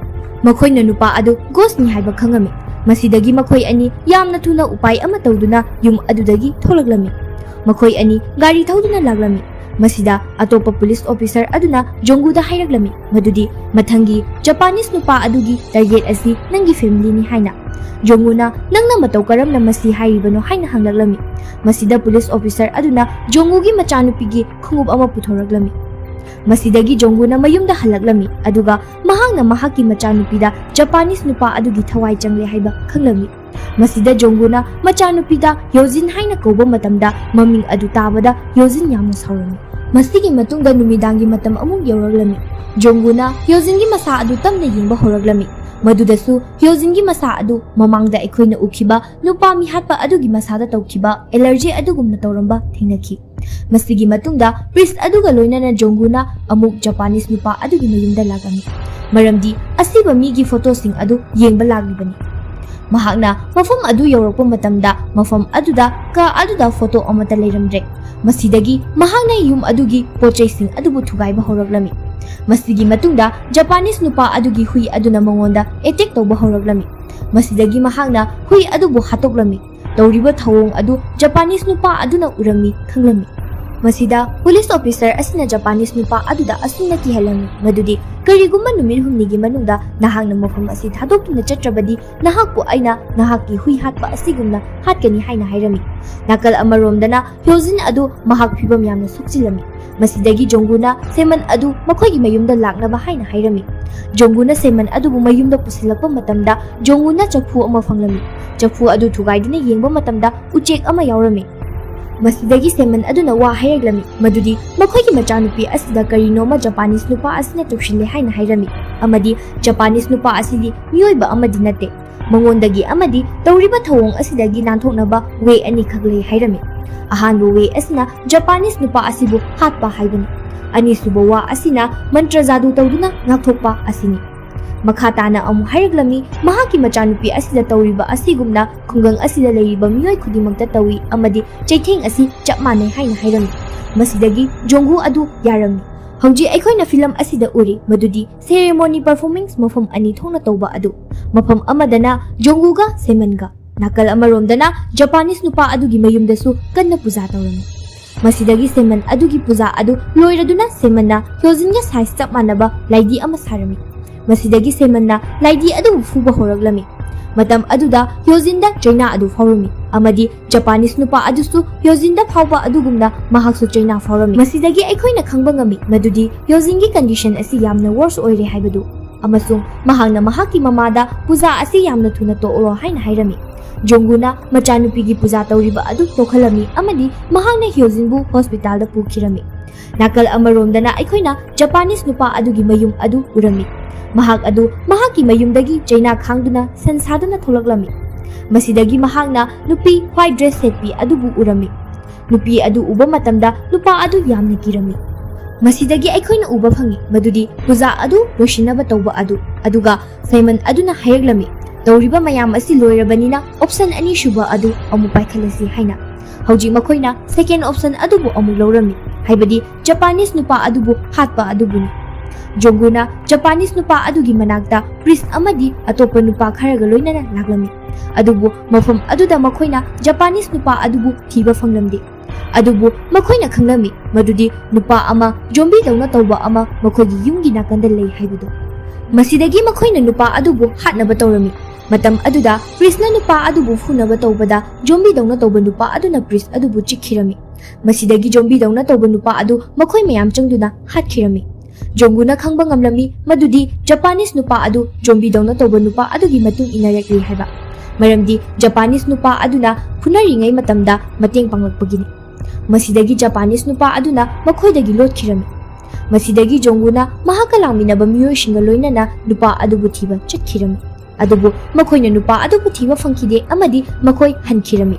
ꯃꯈꯣꯏꯅ ꯅꯨꯄꯥ ꯑꯗꯨ ꯒꯣꯁꯅꯤ ꯍꯥꯏꯕ ꯈꯪꯉꯝꯃꯤ꯫ ꯃꯁꯤꯗꯒꯤ ꯃꯈꯣꯏ ꯑꯅꯤ ꯌꯥꯝꯅ ꯊꯨꯅ ꯎꯄꯥꯏ ꯑꯃ ꯇꯧꯗꯨꯅ ꯌꯨꯝ ꯑꯗꯨꯗꯒꯤ ꯊꯣꯛꯂꯛꯂꯝꯃꯤ꯫ ꯃꯈꯣꯏ ꯑꯅꯤ ꯒꯥꯔꯤ ꯊꯧꯗꯨꯅ ꯂꯥꯛꯂꯝꯃꯤ꯫ ꯃꯁꯤꯗ ꯑꯇꯣꯞꯄ ꯄꯨꯂꯤꯁ ꯑꯣꯐꯤꯁꯔ ꯑꯗꯨꯅ ꯖꯣꯡꯒꯨꯗ ꯍꯥꯏꯔꯛꯂꯝꯃꯤ ꯃꯗꯨꯗꯤ ꯃꯊꯪꯒꯤ ꯖꯄꯥꯅꯤꯁ ꯅꯨꯄꯥ ꯑꯗꯨꯒꯤ ꯇꯥꯔꯒꯦꯠ ꯑꯁꯤ ꯅꯪꯒꯤ ꯐꯦꯃꯤꯂꯤꯅꯤ ꯍꯥꯏꯅ꯫ ꯖꯣꯡꯒꯨꯅ ꯅꯪꯅ ꯃꯇꯧ ꯀꯔꯝꯅ ꯃꯁꯤ ꯍꯥꯏꯔꯤꯕꯅꯣ ꯍꯥꯏꯅ ꯍꯪꯂꯛꯂꯝꯃꯤ꯫ ꯃꯁꯤꯗ ꯄꯨꯂꯤꯁ ꯑꯣꯐꯤꯁꯔ ꯑꯗꯨꯅ ꯖꯣꯡꯒꯨꯒꯤ ꯃꯆꯥꯅꯨꯄꯤꯒꯤ ꯈꯣꯡꯎꯞ ꯑꯃ ꯄꯨꯊꯣꯔꯛꯂꯝꯃꯤ꯫ ꯃꯁꯤꯗꯒꯤ ꯖꯣꯡꯒꯨꯅ ꯃꯌꯨꯝꯗ ꯍꯜꯂꯛꯂꯝꯃꯤ, ꯑꯗꯨꯒ ꯃꯍꯥꯛꯅ ꯃꯍꯥꯛꯀꯤ ꯃꯆꯥꯅꯨꯄꯤꯗ ꯖꯄꯥꯅꯤꯁ ꯅꯨꯄꯥ ꯑꯗꯨꯒꯤ ꯊꯋꯥꯏ ꯆꯪꯂꯦ ꯍꯥꯏꯕ ꯈꯪꯂꯝꯃꯤ꯫ ꯃꯁꯤꯗ ꯖꯣꯡꯒꯨꯅ ꯃꯆꯥꯅꯨꯄꯤꯗ ꯌꯣꯖꯤꯟ ꯍꯥꯏꯅ ꯀꯧꯕ ꯃꯇꯝꯗ ꯃꯃꯤꯡ ꯑꯗꯨ ꯇꯥꯕꯗ ꯌꯣꯖꯤꯟ ꯌꯥꯝꯅ ꯁꯥꯎꯔꯝꯃꯤ꯫ ꯃꯁꯤꯒꯤ ꯃꯇꯨꯡꯗ ꯅꯨꯃꯤꯗꯥꯡꯒꯤ ꯃꯇꯝ ꯑꯃꯨꯛ ꯌꯧꯔꯛꯂꯝꯃꯤ꯫ ꯖꯣꯡꯒꯨꯅ ꯌꯣꯖꯤꯟꯒꯤ ꯃꯁꯥ ꯑꯗꯨ ꯇꯞꯅ ꯌꯦꯡꯕ ꯍꯧꯔꯛꯂꯝꯃꯤ꯫ ꯃꯗꯨꯗꯁꯨ ꯌꯣꯖꯤꯟꯒꯤ ꯃꯁꯥ ꯑꯗꯨ ꯃꯃꯥꯡꯗ ꯑꯩꯈꯣꯏꯅ ꯎꯈꯤꯕ ꯅꯨꯄꯥ ꯃꯤꯍꯥꯠꯄ ꯑꯗꯨꯒꯤ ꯃꯁꯥꯗ ꯇꯧꯈꯤꯕ ꯑꯦꯂꯔꯖꯤ ꯑꯗꯨꯒꯨꯝꯅ ꯇꯧꯔꯝꯕ ꯊꯦꯡꯅꯈꯤ꯫ ꯃꯁꯤꯒꯤ ꯃꯇꯨꯡꯗ priest ꯑꯗꯨꯒ ꯂꯣꯏꯅꯅ ꯖꯣꯡꯒꯨꯅ ꯑꯃꯨꯛ Japanese ꯅꯨꯄꯥ ꯑꯗꯨꯒꯤ ꯃꯌꯨꯝꯗ ꯂꯥꯛꯂꯝꯃꯤ, ꯃꯔꯝꯗꯤ ꯑꯁꯤꯕ ꯃꯤꯒꯤ ꯐꯣꯇꯣꯁꯤꯡ ꯑꯗꯨ ꯌꯦꯡꯕ ꯂꯥꯛꯂꯤꯕꯅꯤ꯫ ꯃꯍꯥꯛꯅ ꯃꯐꯝ ꯑꯗꯨ ꯌꯧꯔꯛꯄ ꯃꯇꯝꯗ ꯃꯐꯝ ꯑꯗꯨꯗ ꯀꯥ ꯑꯗꯨꯗ ꯐꯣꯇꯣ ꯑꯃꯠꯇ ꯂꯩꯔꯝꯗ꯭ꯔꯦ꯫ ꯃꯁꯤꯗꯒꯤ ꯃꯍꯥꯛꯅ ꯌꯨꯝ ꯑꯗꯨꯒꯤ ꯄꯣꯠꯆꯩꯁꯤꯡ ꯑꯗꯨꯕꯨ ꯊꯨꯒꯥꯏꯕ ꯍꯧꯔꯛꯂꯝꯃꯤ꯫ ꯃꯁꯤꯒꯤ ꯃꯇꯨꯡꯗ Japanese ꯅꯨꯄꯥ ꯑꯗꯨꯒꯤ ꯍꯨꯏ ꯑꯗꯨꯅ ꯃꯉꯣꯟꯗ attack ꯇꯧꯕ ꯍꯧꯔꯛꯂꯝꯃꯤ꯫ ꯃꯁꯤꯗꯒꯤ ꯃꯍꯥꯛꯅ ꯍꯨꯏ ꯑꯗꯨꯕꯨ ꯍꯥꯠꯇꯣꯛꯂꯝꯃꯤ꯫ ꯇꯧꯔꯤꯕ ꯊꯧꯑꯣꯡ ꯑꯗꯨ Japanese ꯅꯨꯄꯥ ꯑꯗꯨꯅ ꯎꯔꯝꯃꯤ, ꯈꯪꯂꯝꯃꯤ꯫ ꯃꯁꯤꯗ police officer ꯑꯁꯤꯅ Japanese ꯅꯨꯄꯥ ꯑꯗꯨꯗ ꯑꯁꯨꯝꯅ ꯀꯤꯍꯜꯂꯝꯃꯤ ꯃꯗꯨꯗꯤ, "ꯀꯔꯤꯒꯨꯝꯕ ꯅꯨꯃꯤꯠ ꯍꯨꯝꯅꯤꯒꯤ ꯃꯅꯨꯡꯗ ꯅꯍꯥꯛꯅ ꯃꯐꯝ ꯑꯁꯤ ꯊꯥꯗꯣꯛꯇꯨꯅ ꯆꯠꯇ꯭ꯔꯕꯗꯤ, ꯅꯍꯥꯛꯄꯨ ꯑꯩꯅ ꯅꯍꯥꯛꯀꯤ ꯍꯨꯏ ꯍꯥꯠꯄ ꯑꯁꯤꯒꯨꯝꯅ ꯍꯥꯠꯀꯅꯤ" ꯍꯥꯏꯅ ꯍꯥꯏꯔꯝꯃꯤ꯫ ꯅꯥꯀꯜ ꯑꯃꯔꯣꯝꯗꯅ ꯍ꯭ꯌꯣꯖꯤꯟ ꯑꯗꯨ ꯃꯍꯥꯛ ꯐꯤꯕꯝ ꯌꯥꯝꯅ ꯁꯣꯛꯆꯤꯜꯂꯝꯃꯤ꯫ ꯃꯁꯤꯗꯒꯤ ꯖꯣꯡꯒꯨꯅ ꯁꯦꯃꯟ ꯑꯗꯨ ꯃꯈꯣꯏꯒꯤ ꯃꯌꯨꯝꯗ ꯂꯥꯛꯅꯕ ꯍꯥꯏꯅ ꯍꯥꯏꯔꯝꯃꯤ꯫ ꯖꯣꯡꯒꯨꯅ ꯁꯦꯃꯟ ꯑꯗꯨꯕꯨ ꯃꯌꯨꯝꯗ ꯄꯨꯁꯤꯜꯂꯛꯄ ꯃꯇꯝꯗ ꯖꯣꯡꯒꯨꯅ ꯆꯐꯨ ꯑꯃ ꯐꯪꯂꯝꯃꯤ꯫ ꯆꯐꯨ ꯑꯗꯨ ꯊꯨꯒꯥꯏꯗꯨꯅ ꯌꯦꯡꯕ ꯃꯇꯝꯗ ꯎꯆꯦꯛ ꯑꯃ ꯌꯥꯎꯔꯝꯃꯤ꯫ ꯃꯁꯤꯗꯒꯤ ꯁꯦꯃꯟ ꯑꯗꯨꯅ ꯋꯥ ꯍꯥꯏꯔꯛꯂꯝꯃꯤ ꯃꯗꯨꯗꯤ ꯃꯈꯣꯏꯒꯤ ꯃꯆꯥꯅꯨꯄꯤ ꯑꯁꯤꯗ ꯀꯔꯤꯅꯣꯃ Japanese ꯅꯨꯄꯥ ꯑꯁꯤꯅ ꯇꯧꯁꯤꯜꯂꯦ ꯍꯥꯏꯅ ꯍꯥꯏꯔꯝꯃꯤ, ꯑꯃꯗꯤ Japanese ꯅꯨꯄꯥ ꯑꯁꯤꯗꯤ ꯃꯤꯑꯣꯏꯕ ꯑꯃꯗꯤ ꯅꯠꯇꯦ꯫ ꯃꯉꯣꯟꯗꯒꯤ ꯑꯃꯗꯤ ꯇꯧꯔꯤꯕ ꯊꯧꯑꯣꯡ ꯑꯁꯤꯗꯒꯤ ꯅꯥꯟꯊꯣꯛꯅꯕ way ꯑꯅꯤꯈꯛ ꯂꯩ ꯍꯥꯏꯔꯝꯃꯤ꯫ ꯑꯍꯥꯟꯕ way ꯑꯁꯤꯅ Japanese ꯅꯨꯄꯥ ꯑꯁꯤꯕꯨ ꯍꯥꯠꯄ ꯍꯥꯏꯕꯅꯤ꯫ ꯑꯅꯤꯁꯨꯕ ꯋꯥ ꯑꯁꯤꯅ ꯃꯟꯇ꯭ꯔ ꯖꯥꯗꯨ ꯇꯧꯗꯨꯅ ꯉꯥꯛꯊꯣꯛꯄ ꯑꯁꯤꯅꯤ꯫ ꯃꯈꯥ ꯇꯥꯅ ꯑꯃꯨꯛ ꯍꯥꯏꯔꯛꯂꯝꯃꯤ, ꯃꯍꯥꯛꯀꯤ ꯃꯆꯥꯅꯨꯄꯤ ꯑꯁꯤꯗ ꯇꯧꯔꯤꯕ ꯑꯁꯤꯒꯨꯝꯅ ꯈꯨꯡꯒꯪ ꯑꯁꯤꯗ ꯂꯩꯔꯤꯕ ꯃꯤꯑꯣꯏ ꯈꯨꯗꯤꯡꯃꯛꯇ ꯇꯧꯏ ꯑꯃꯗꯤ ꯆꯩꯊꯦꯡ ꯑꯁꯤ ꯆꯞ ꯃꯥꯟꯅꯩ ꯍꯥꯏꯅ ꯍꯥꯏꯔꯝꯃꯤ꯫ ꯃꯁꯤꯗꯒꯤ ꯖꯣꯡꯒꯨ ꯑꯗꯨ ꯌꯥꯔꯝꯃꯤ꯫ ꯍꯧꯖꯤꯛ ꯑꯩꯈꯣꯏꯅ film ꯑꯁꯤꯗ ꯎꯔꯤ ꯃꯗꯨꯗꯤ ceremony performance ꯃꯐꯝ ꯑꯅꯤ ꯊꯣꯛꯅ ꯇꯧꯕ ꯑꯗꯨ꯫ ꯃꯐꯝ ꯑꯃꯗꯅ ꯖꯣꯡꯒꯨꯒ ꯁꯦꯃꯟꯒ, ꯅꯥꯀꯜ ꯑꯃꯔꯣꯝꯗꯅ Japanese ꯅꯨꯄꯥ ꯑꯗꯨꯒꯤ ꯃꯌꯨꯝꯗꯁꯨ ꯀꯟꯅ ꯄꯨꯖꯥ ꯇꯧꯔꯝꯃꯤ꯫ ꯃꯁꯤꯗꯒꯤ ꯁꯦꯃꯟ ꯑꯗꯨꯒꯤ ꯄꯨꯖꯥ ꯑꯗꯨ ꯂꯣꯏꯔꯗꯨꯅ ꯁꯦꯃꯟꯅ ꯍ꯭ꯌꯣꯖꯤꯟꯒ size ꯆꯞ ꯃꯥꯟꯅꯕ ꯂꯥꯏꯗꯤ ꯑꯃ ꯁꯥꯔꯝꯃꯤ꯫ ꯃꯁꯤꯗꯒꯤ ꯁꯦꯃꯟꯅ ꯂꯥꯏꯗꯤ ꯑꯗꯨꯕꯨ ꯐꯨꯕ ꯍꯧꯔꯛꯂꯝꯃꯤ꯫ ꯃꯇꯝ ꯑꯗꯨꯗ ꯍ꯭ꯌꯣꯖꯤꯟꯗ ꯆꯩꯅꯥ ꯑꯗꯨ ꯐꯥꯎꯔꯝꯃꯤ ꯑꯃꯗꯤ Japanese ꯅꯨꯄꯥ ꯑꯗꯨꯁꯨ ꯍ꯭ꯌꯣꯖꯤꯟꯗ ꯐꯥꯎꯕ ꯑꯗꯨꯒꯨꯝꯅ ꯃꯍꯥꯛꯁꯨ ꯆꯩꯅꯥ ꯐꯥꯎꯔꯝꯃꯤ꯫ ꯃꯁꯤꯗꯒꯤ ꯑꯩꯈꯣꯏꯅ ꯈꯪꯕ ꯉꯝꯃꯤ ꯃꯗꯨꯗꯤ ꯍ꯭ꯌꯣꯖꯤꯟꯒꯤ condition ꯑꯁꯤ ꯌꯥꯝꯅ worse ꯑꯣꯏꯔꯦ ꯍꯥꯏꯕꯗꯨ, ꯑꯃꯁꯨꯡ ꯃꯍꯥꯛꯅ ꯃꯍꯥꯛꯀꯤ ꯃꯃꯥꯗ ꯄꯨꯖꯥ ꯑꯁꯤ ꯌꯥꯝꯅ ꯊꯨꯅ ꯇꯣꯛꯂꯣ ꯍꯥꯏꯅ ꯍꯥꯏꯔꯝꯃꯤ꯫ ꯖꯣꯡꯒꯨꯅ ꯃꯆꯥꯅꯨꯄꯤꯒꯤ ꯄꯨꯖꯥ ꯇꯧꯔꯤꯕ ꯑꯗꯨ ꯇꯣꯛꯍꯜꯂꯝꯃꯤ ꯑꯃꯗꯤ ꯃꯍꯥꯛꯅ ꯍ꯭ꯌꯣꯖꯤꯟꯕꯨ hospitalꯗ ꯄꯨꯈꯤꯔꯝꯃꯤ꯫ ꯅꯥꯀꯜ ꯑꯃꯔꯣꯝꯗꯅ ꯑꯩꯈꯣꯏꯅ Japanese ꯅꯨꯄꯥ ꯑꯗꯨꯒꯤ ꯃꯌꯨꯝ ꯑꯗꯨ ꯎꯔꯝꯃꯤ꯫ ꯃꯍꯥꯛ ꯑꯗꯨ ꯃꯍꯥꯛꯀꯤ ꯃꯌꯨꯝꯗꯒꯤ ꯆꯩꯅꯥ ꯈꯥꯡꯗꯨꯅ ꯁꯟ ꯁꯥꯗꯨꯅ ꯊꯣꯛꯂꯛꯂꯝꯃꯤ꯫ ꯃꯁꯤꯗꯒꯤ ꯃꯍꯥꯛꯅ ꯅꯨꯄꯤ white dress ꯁꯦꯠꯄꯤ ꯑꯗꯨꯕꯨ ꯎꯔꯝꯃꯤ꯫ ꯅꯨꯄꯤ ꯑꯗꯨ ꯎꯕ ꯃꯇꯝꯗ ꯅꯨꯄꯥ ꯑꯗꯨ ꯌꯥꯝꯅ ꯀꯤꯔꯝꯃꯤ꯫ ꯃꯁꯤꯗꯒꯤ ꯑꯩꯈꯣꯏꯅ ꯎꯕ ꯐꯪꯏ ꯃꯗꯨꯗꯤ ꯄꯨꯖꯥ ꯑꯗꯨ ꯂꯣꯏꯁꯤꯟꯅꯕ ꯇꯧꯕ ꯑꯗꯨ, ꯑꯗꯨꯒ ꯁꯦꯃꯟ ꯑꯗꯨꯅ ꯍꯥꯏꯔꯛꯂꯝꯃꯤ, "ꯇꯧꯔꯤꯕ ꯃꯌꯥꯝ ꯑꯁꯤ ꯂꯣꯏꯔꯕꯅꯤꯅ option ꯑꯅꯤꯁꯨꯕ ꯑꯗꯨ ꯑꯃꯨꯛ ꯄꯥꯏꯈꯠꯂꯁꯤ" ꯍꯥꯏꯅ꯫ ꯍꯧꯖꯤꯛ ꯃꯈꯣꯏꯅ second option ꯑꯗꯨꯕꯨ ꯑꯃꯨꯛ ꯂꯧꯔꯝꯃꯤ, ꯍꯥꯏꯕꯗꯤ Japanese ꯅꯨꯄꯥ ꯑꯗꯨꯕꯨ ꯍꯥꯠꯄ ꯑꯗꯨꯕꯨꯅꯤ꯫ ꯖꯣꯡꯒꯨꯅ Japanese ꯅꯨꯄꯥ ꯑꯗꯨꯒꯤ ꯃꯅꯥꯛꯇ priest ꯑꯃꯗꯤ ꯑꯇꯣꯞꯄ ꯅꯨꯄꯥ ꯈꯔꯒ ꯂꯣꯏꯅꯅ ꯂꯥꯛꯂꯝꯃꯤ꯫ ꯑꯗꯨꯕꯨ ꯃꯐꯝ ꯑꯗꯨꯗ ꯃꯈꯣꯏꯅ Japanese ꯅꯨꯄꯥ ꯑꯗꯨꯕꯨ ꯊꯤꯕ ꯐꯪꯂꯝꯗꯦ꯫ ꯑꯗꯨꯕꯨ ꯃꯈꯣꯏꯅ ꯈꯪꯂꯝꯃꯤ ꯃꯗꯨꯗꯤ ꯅꯨꯄꯥ ꯑꯃ zombie ꯗꯧꯅ ꯇꯧꯕ ꯑꯃ ꯃꯈꯣꯏꯒꯤ ꯌꯨꯝꯒꯤ ꯅꯥꯀꯟꯗ ꯂꯩ ꯍꯥꯏꯕꯗꯨ꯫ ꯃꯁꯤꯗꯒꯤ ꯃꯈꯣꯏꯅ ꯅꯨꯄꯥ ꯑꯗꯨꯕꯨ ꯍꯥꯠꯅꯕ ꯇꯧꯔꯝꯃꯤ꯫ ꯃꯇꯝ ꯑꯗꯨꯗ priest ꯅ ꯅꯨꯄꯥ ꯑꯗꯨꯕꯨ ꯐꯨꯅꯕ ꯇꯧꯕꯗ zombie ꯗꯧꯅ ꯇꯧꯕ ꯅꯨꯄꯥ ꯑꯗꯨꯅ priest ꯑꯗꯨꯕꯨ ꯆꯤꯛꯈꯤꯔꯝꯃꯤ꯫ ꯃꯁꯤꯗꯒꯤ zombie ꯗꯧꯅ ꯇꯧꯕ ꯅꯨꯄꯥ ꯑꯗꯨ ꯃꯈꯣꯏ ꯃꯌꯥꯝ ꯆꯪꯗꯨꯅ ꯍꯥꯠꯈꯤꯔꯝꯃꯤ꯫ ꯖꯣꯡꯒꯨꯅ ꯈꯪꯕ ꯉꯝꯂꯝꯃꯤ ꯃꯗꯨꯗꯤ Japanese ꯅꯨꯄꯥ ꯑꯗꯨ zombie ꯗꯧꯅ ꯇꯧꯕ ꯅꯨꯄꯥ ꯑꯗꯨꯒꯤ ꯃꯇꯨꯡ ꯏꯟꯅꯔꯛꯂꯤ ꯍꯥꯏꯕ, ꯃꯔꯝꯗꯤ Japanese ꯅꯨꯄꯥ ꯑꯗꯨꯅ ꯐꯨꯅꯔꯤꯉꯩ ꯃꯇꯝꯗ ꯃꯇꯦꯡ ꯄꯥꯡꯂꯛꯄꯒꯤꯅꯤ꯫ ꯃꯁꯤꯗꯒꯤ Japanese ꯅꯨꯄꯥ ꯑꯗꯨꯅ ꯃꯈꯣꯏꯗꯒꯤ ꯂꯣꯠꯈꯤꯔꯝꯃꯤ꯫ ꯃꯁꯤꯗꯒꯤ ꯖꯣꯡꯒꯨꯅ ꯃꯍꯥꯛꯀ ꯂꯥꯛꯃꯤꯟꯅꯕ ꯃꯤꯑꯣꯏꯁꯤꯡꯒ ꯂꯣꯏꯅꯅ ꯅꯨꯄꯥ ꯑꯗꯨꯕꯨ ꯊꯤꯕ ꯆꯠꯈꯤꯔꯝꯃꯤ꯫ ꯑꯗꯨꯕꯨ ꯃꯈꯣꯏꯅ ꯅꯨꯄꯥ ꯑꯗꯨꯕꯨ ꯊꯤꯕ ꯐꯪꯈꯤꯗꯦ ꯑꯃꯗꯤ ꯃꯈꯣꯏ ꯍꯟꯈꯤꯔꯝꯃꯤ꯫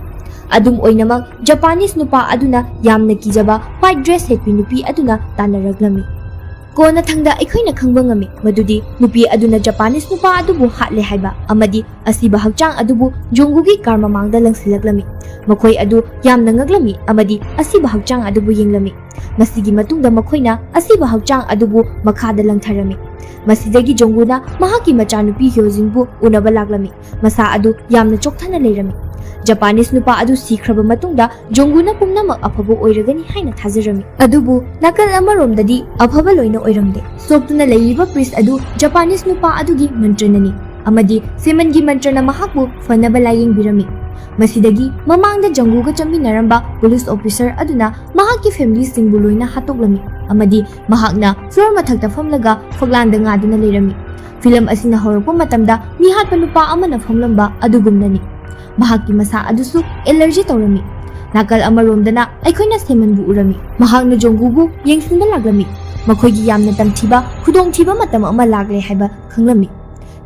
ꯑꯗꯨꯝ ꯑꯣꯏꯅꯃꯛ, Japanese ꯅꯨꯄꯥ ꯑꯗꯨꯅ ꯌꯥꯝꯅ ꯀꯤꯖꯕ white dress ꯁꯦꯠꯄꯤ ꯅꯨꯄꯤ ꯑꯗꯨꯅ ꯇꯥꯟꯅꯔꯛꯂꯝꯃꯤ꯫ ꯀꯣꯟꯅꯊꯪꯗ ꯑꯩꯈꯣꯏꯅ ꯈꯪꯕ ꯉꯝꯃꯤ ꯃꯗꯨꯗꯤ ꯅꯨꯄꯤ ꯑꯗꯨꯅ Japanese ꯅꯨꯄꯥ ꯑꯗꯨꯕꯨ ꯍꯥꯠꯂꯦ ꯍꯥꯏꯕ ꯑꯃꯗꯤ ꯑꯁꯤꯕ ꯍꯛꯆꯥꯡ ꯑꯗꯨꯕꯨ ꯖꯣꯡꯒꯨꯒꯤ car ꯃꯃꯥꯡꯗ ꯂꯪꯁꯤꯜꯂꯛꯂꯝꯃꯤ꯫ ꯃꯈꯣꯏ ꯑꯗꯨ ꯌꯥꯝꯅ ꯉꯛꯂꯝꯃꯤ ꯑꯃꯗꯤ ꯑꯁꯤꯕ ꯍꯛꯆꯥꯡ ꯑꯗꯨꯕꯨ ꯌꯦꯡꯂꯝꯃꯤ꯫ ꯃꯁꯤꯒꯤ ꯃꯇꯨꯡꯗ ꯃꯈꯣꯏꯅ ꯑꯁꯤꯕ ꯍꯛꯆꯥꯡ ꯑꯗꯨꯕꯨ ꯃꯈꯥꯗ ꯂꯪꯊꯔꯝꯃꯤ꯫ ꯃꯁꯤꯗꯒꯤ ꯖꯣꯡꯒꯨꯅ ꯃꯍꯥꯛꯀꯤ ꯃꯆꯥꯅꯨꯄꯤ ꯍ꯭ꯌꯣꯖꯤꯟꯕꯨ ꯎꯅꯕ ꯂꯥꯛꯂꯝꯃꯤ꯫ ꯃꯁꯥ ꯑꯗꯨ ꯌꯥꯝꯅ ꯆꯣꯛꯊꯅ ꯂꯩꯔꯝꯃꯤ꯫ Japanese ꯅꯨꯄꯥ ꯑꯗꯨ ꯁꯤꯈ꯭ꯔꯕ ꯃꯇꯨꯡꯗ ꯖꯣꯡꯒꯨꯅ ꯄꯨꯝꯅꯃꯛ ꯑꯐꯕ ꯑꯣꯏꯔꯒꯅꯤ ꯍꯥꯏꯅ ꯊꯥꯖꯔꯝꯃꯤ꯫ ꯑꯗꯨꯕꯨ ꯅꯥꯀꯜ ꯑꯃꯔꯣꯝꯗꯗꯤ ꯑꯐꯕ ꯂꯣꯏꯅ ꯑꯣꯏꯔꯝꯗꯦ꯫ ꯁꯣꯛꯇꯨꯅ ꯂꯩꯔꯤꯕ priest ꯑꯗꯨ Japanese ꯅꯨꯄꯥ ꯑꯗꯨꯒꯤ ꯃꯟꯇ꯭ꯔꯅꯅꯤ ꯑꯃꯗꯤ ꯁꯦꯃꯟꯒꯤ ꯃꯟꯇ꯭ꯔꯅ ꯃꯍꯥꯛꯄꯨ ꯐꯅꯕ ꯂꯥꯌꯦꯡꯕꯤꯔꯝꯃꯤ꯫ ꯃꯁꯤꯗꯒꯤ ꯃꯃꯥꯡꯗ ꯖꯣꯡꯒꯨꯒ ꯆꯪꯃꯤꯟꯅꯔꯝꯕ police officer ꯑꯗꯨꯅ ꯃꯍꯥꯛꯀꯤ family ꯁꯤꯡꯕꯨ ꯂꯣꯏꯅ ꯍꯥꯠꯇꯣꯛꯂꯝꯃꯤ ꯑꯃꯗꯤ ꯃꯍꯥꯛꯅ floor ꯃꯊꯛꯇ ꯐꯝꯂꯒ ꯐꯛꯂꯥꯟꯗ ꯉꯥꯗꯨꯅ ꯂꯩꯔꯝꯃꯤ꯫ Film ꯑꯁꯤꯅ ꯍꯧꯔꯛꯄ ꯃꯇꯝꯗ ꯃꯤꯍꯥꯠꯄ ꯅꯨꯄꯥ ꯑꯃꯅ ꯐꯝꯂꯝꯕ ꯑꯗꯨꯒꯨꯝꯅꯅꯤ꯫ ꯃꯍꯥꯛꯀꯤ ꯃꯁꯥ ꯑꯗꯨꯁꯨ allergy ꯇꯧꯔꯝꯃꯤ꯫ ꯅꯥꯀꯜ ꯑꯃꯔꯣꯝꯗꯅ ꯑꯩꯈꯣꯏꯅ ꯁꯦꯃꯟꯕꯨ ꯎꯔꯝꯃꯤ꯫ ꯃꯍꯥꯛꯅ ꯖꯣꯡꯒꯨꯕꯨ ꯌꯦꯡꯁꯤꯟꯕ ꯂꯥꯛꯂꯝꯃꯤ꯫ ꯃꯈꯣꯏꯒꯤ ꯌꯥꯝꯅ ꯇꯝꯊꯤꯕ ꯈꯨꯗꯣꯡꯊꯤꯕ ꯃꯇꯝ ꯑꯃ ꯂꯥꯛꯂꯦ ꯍꯥꯏꯕ ꯈꯪꯂꯝꯃꯤ꯫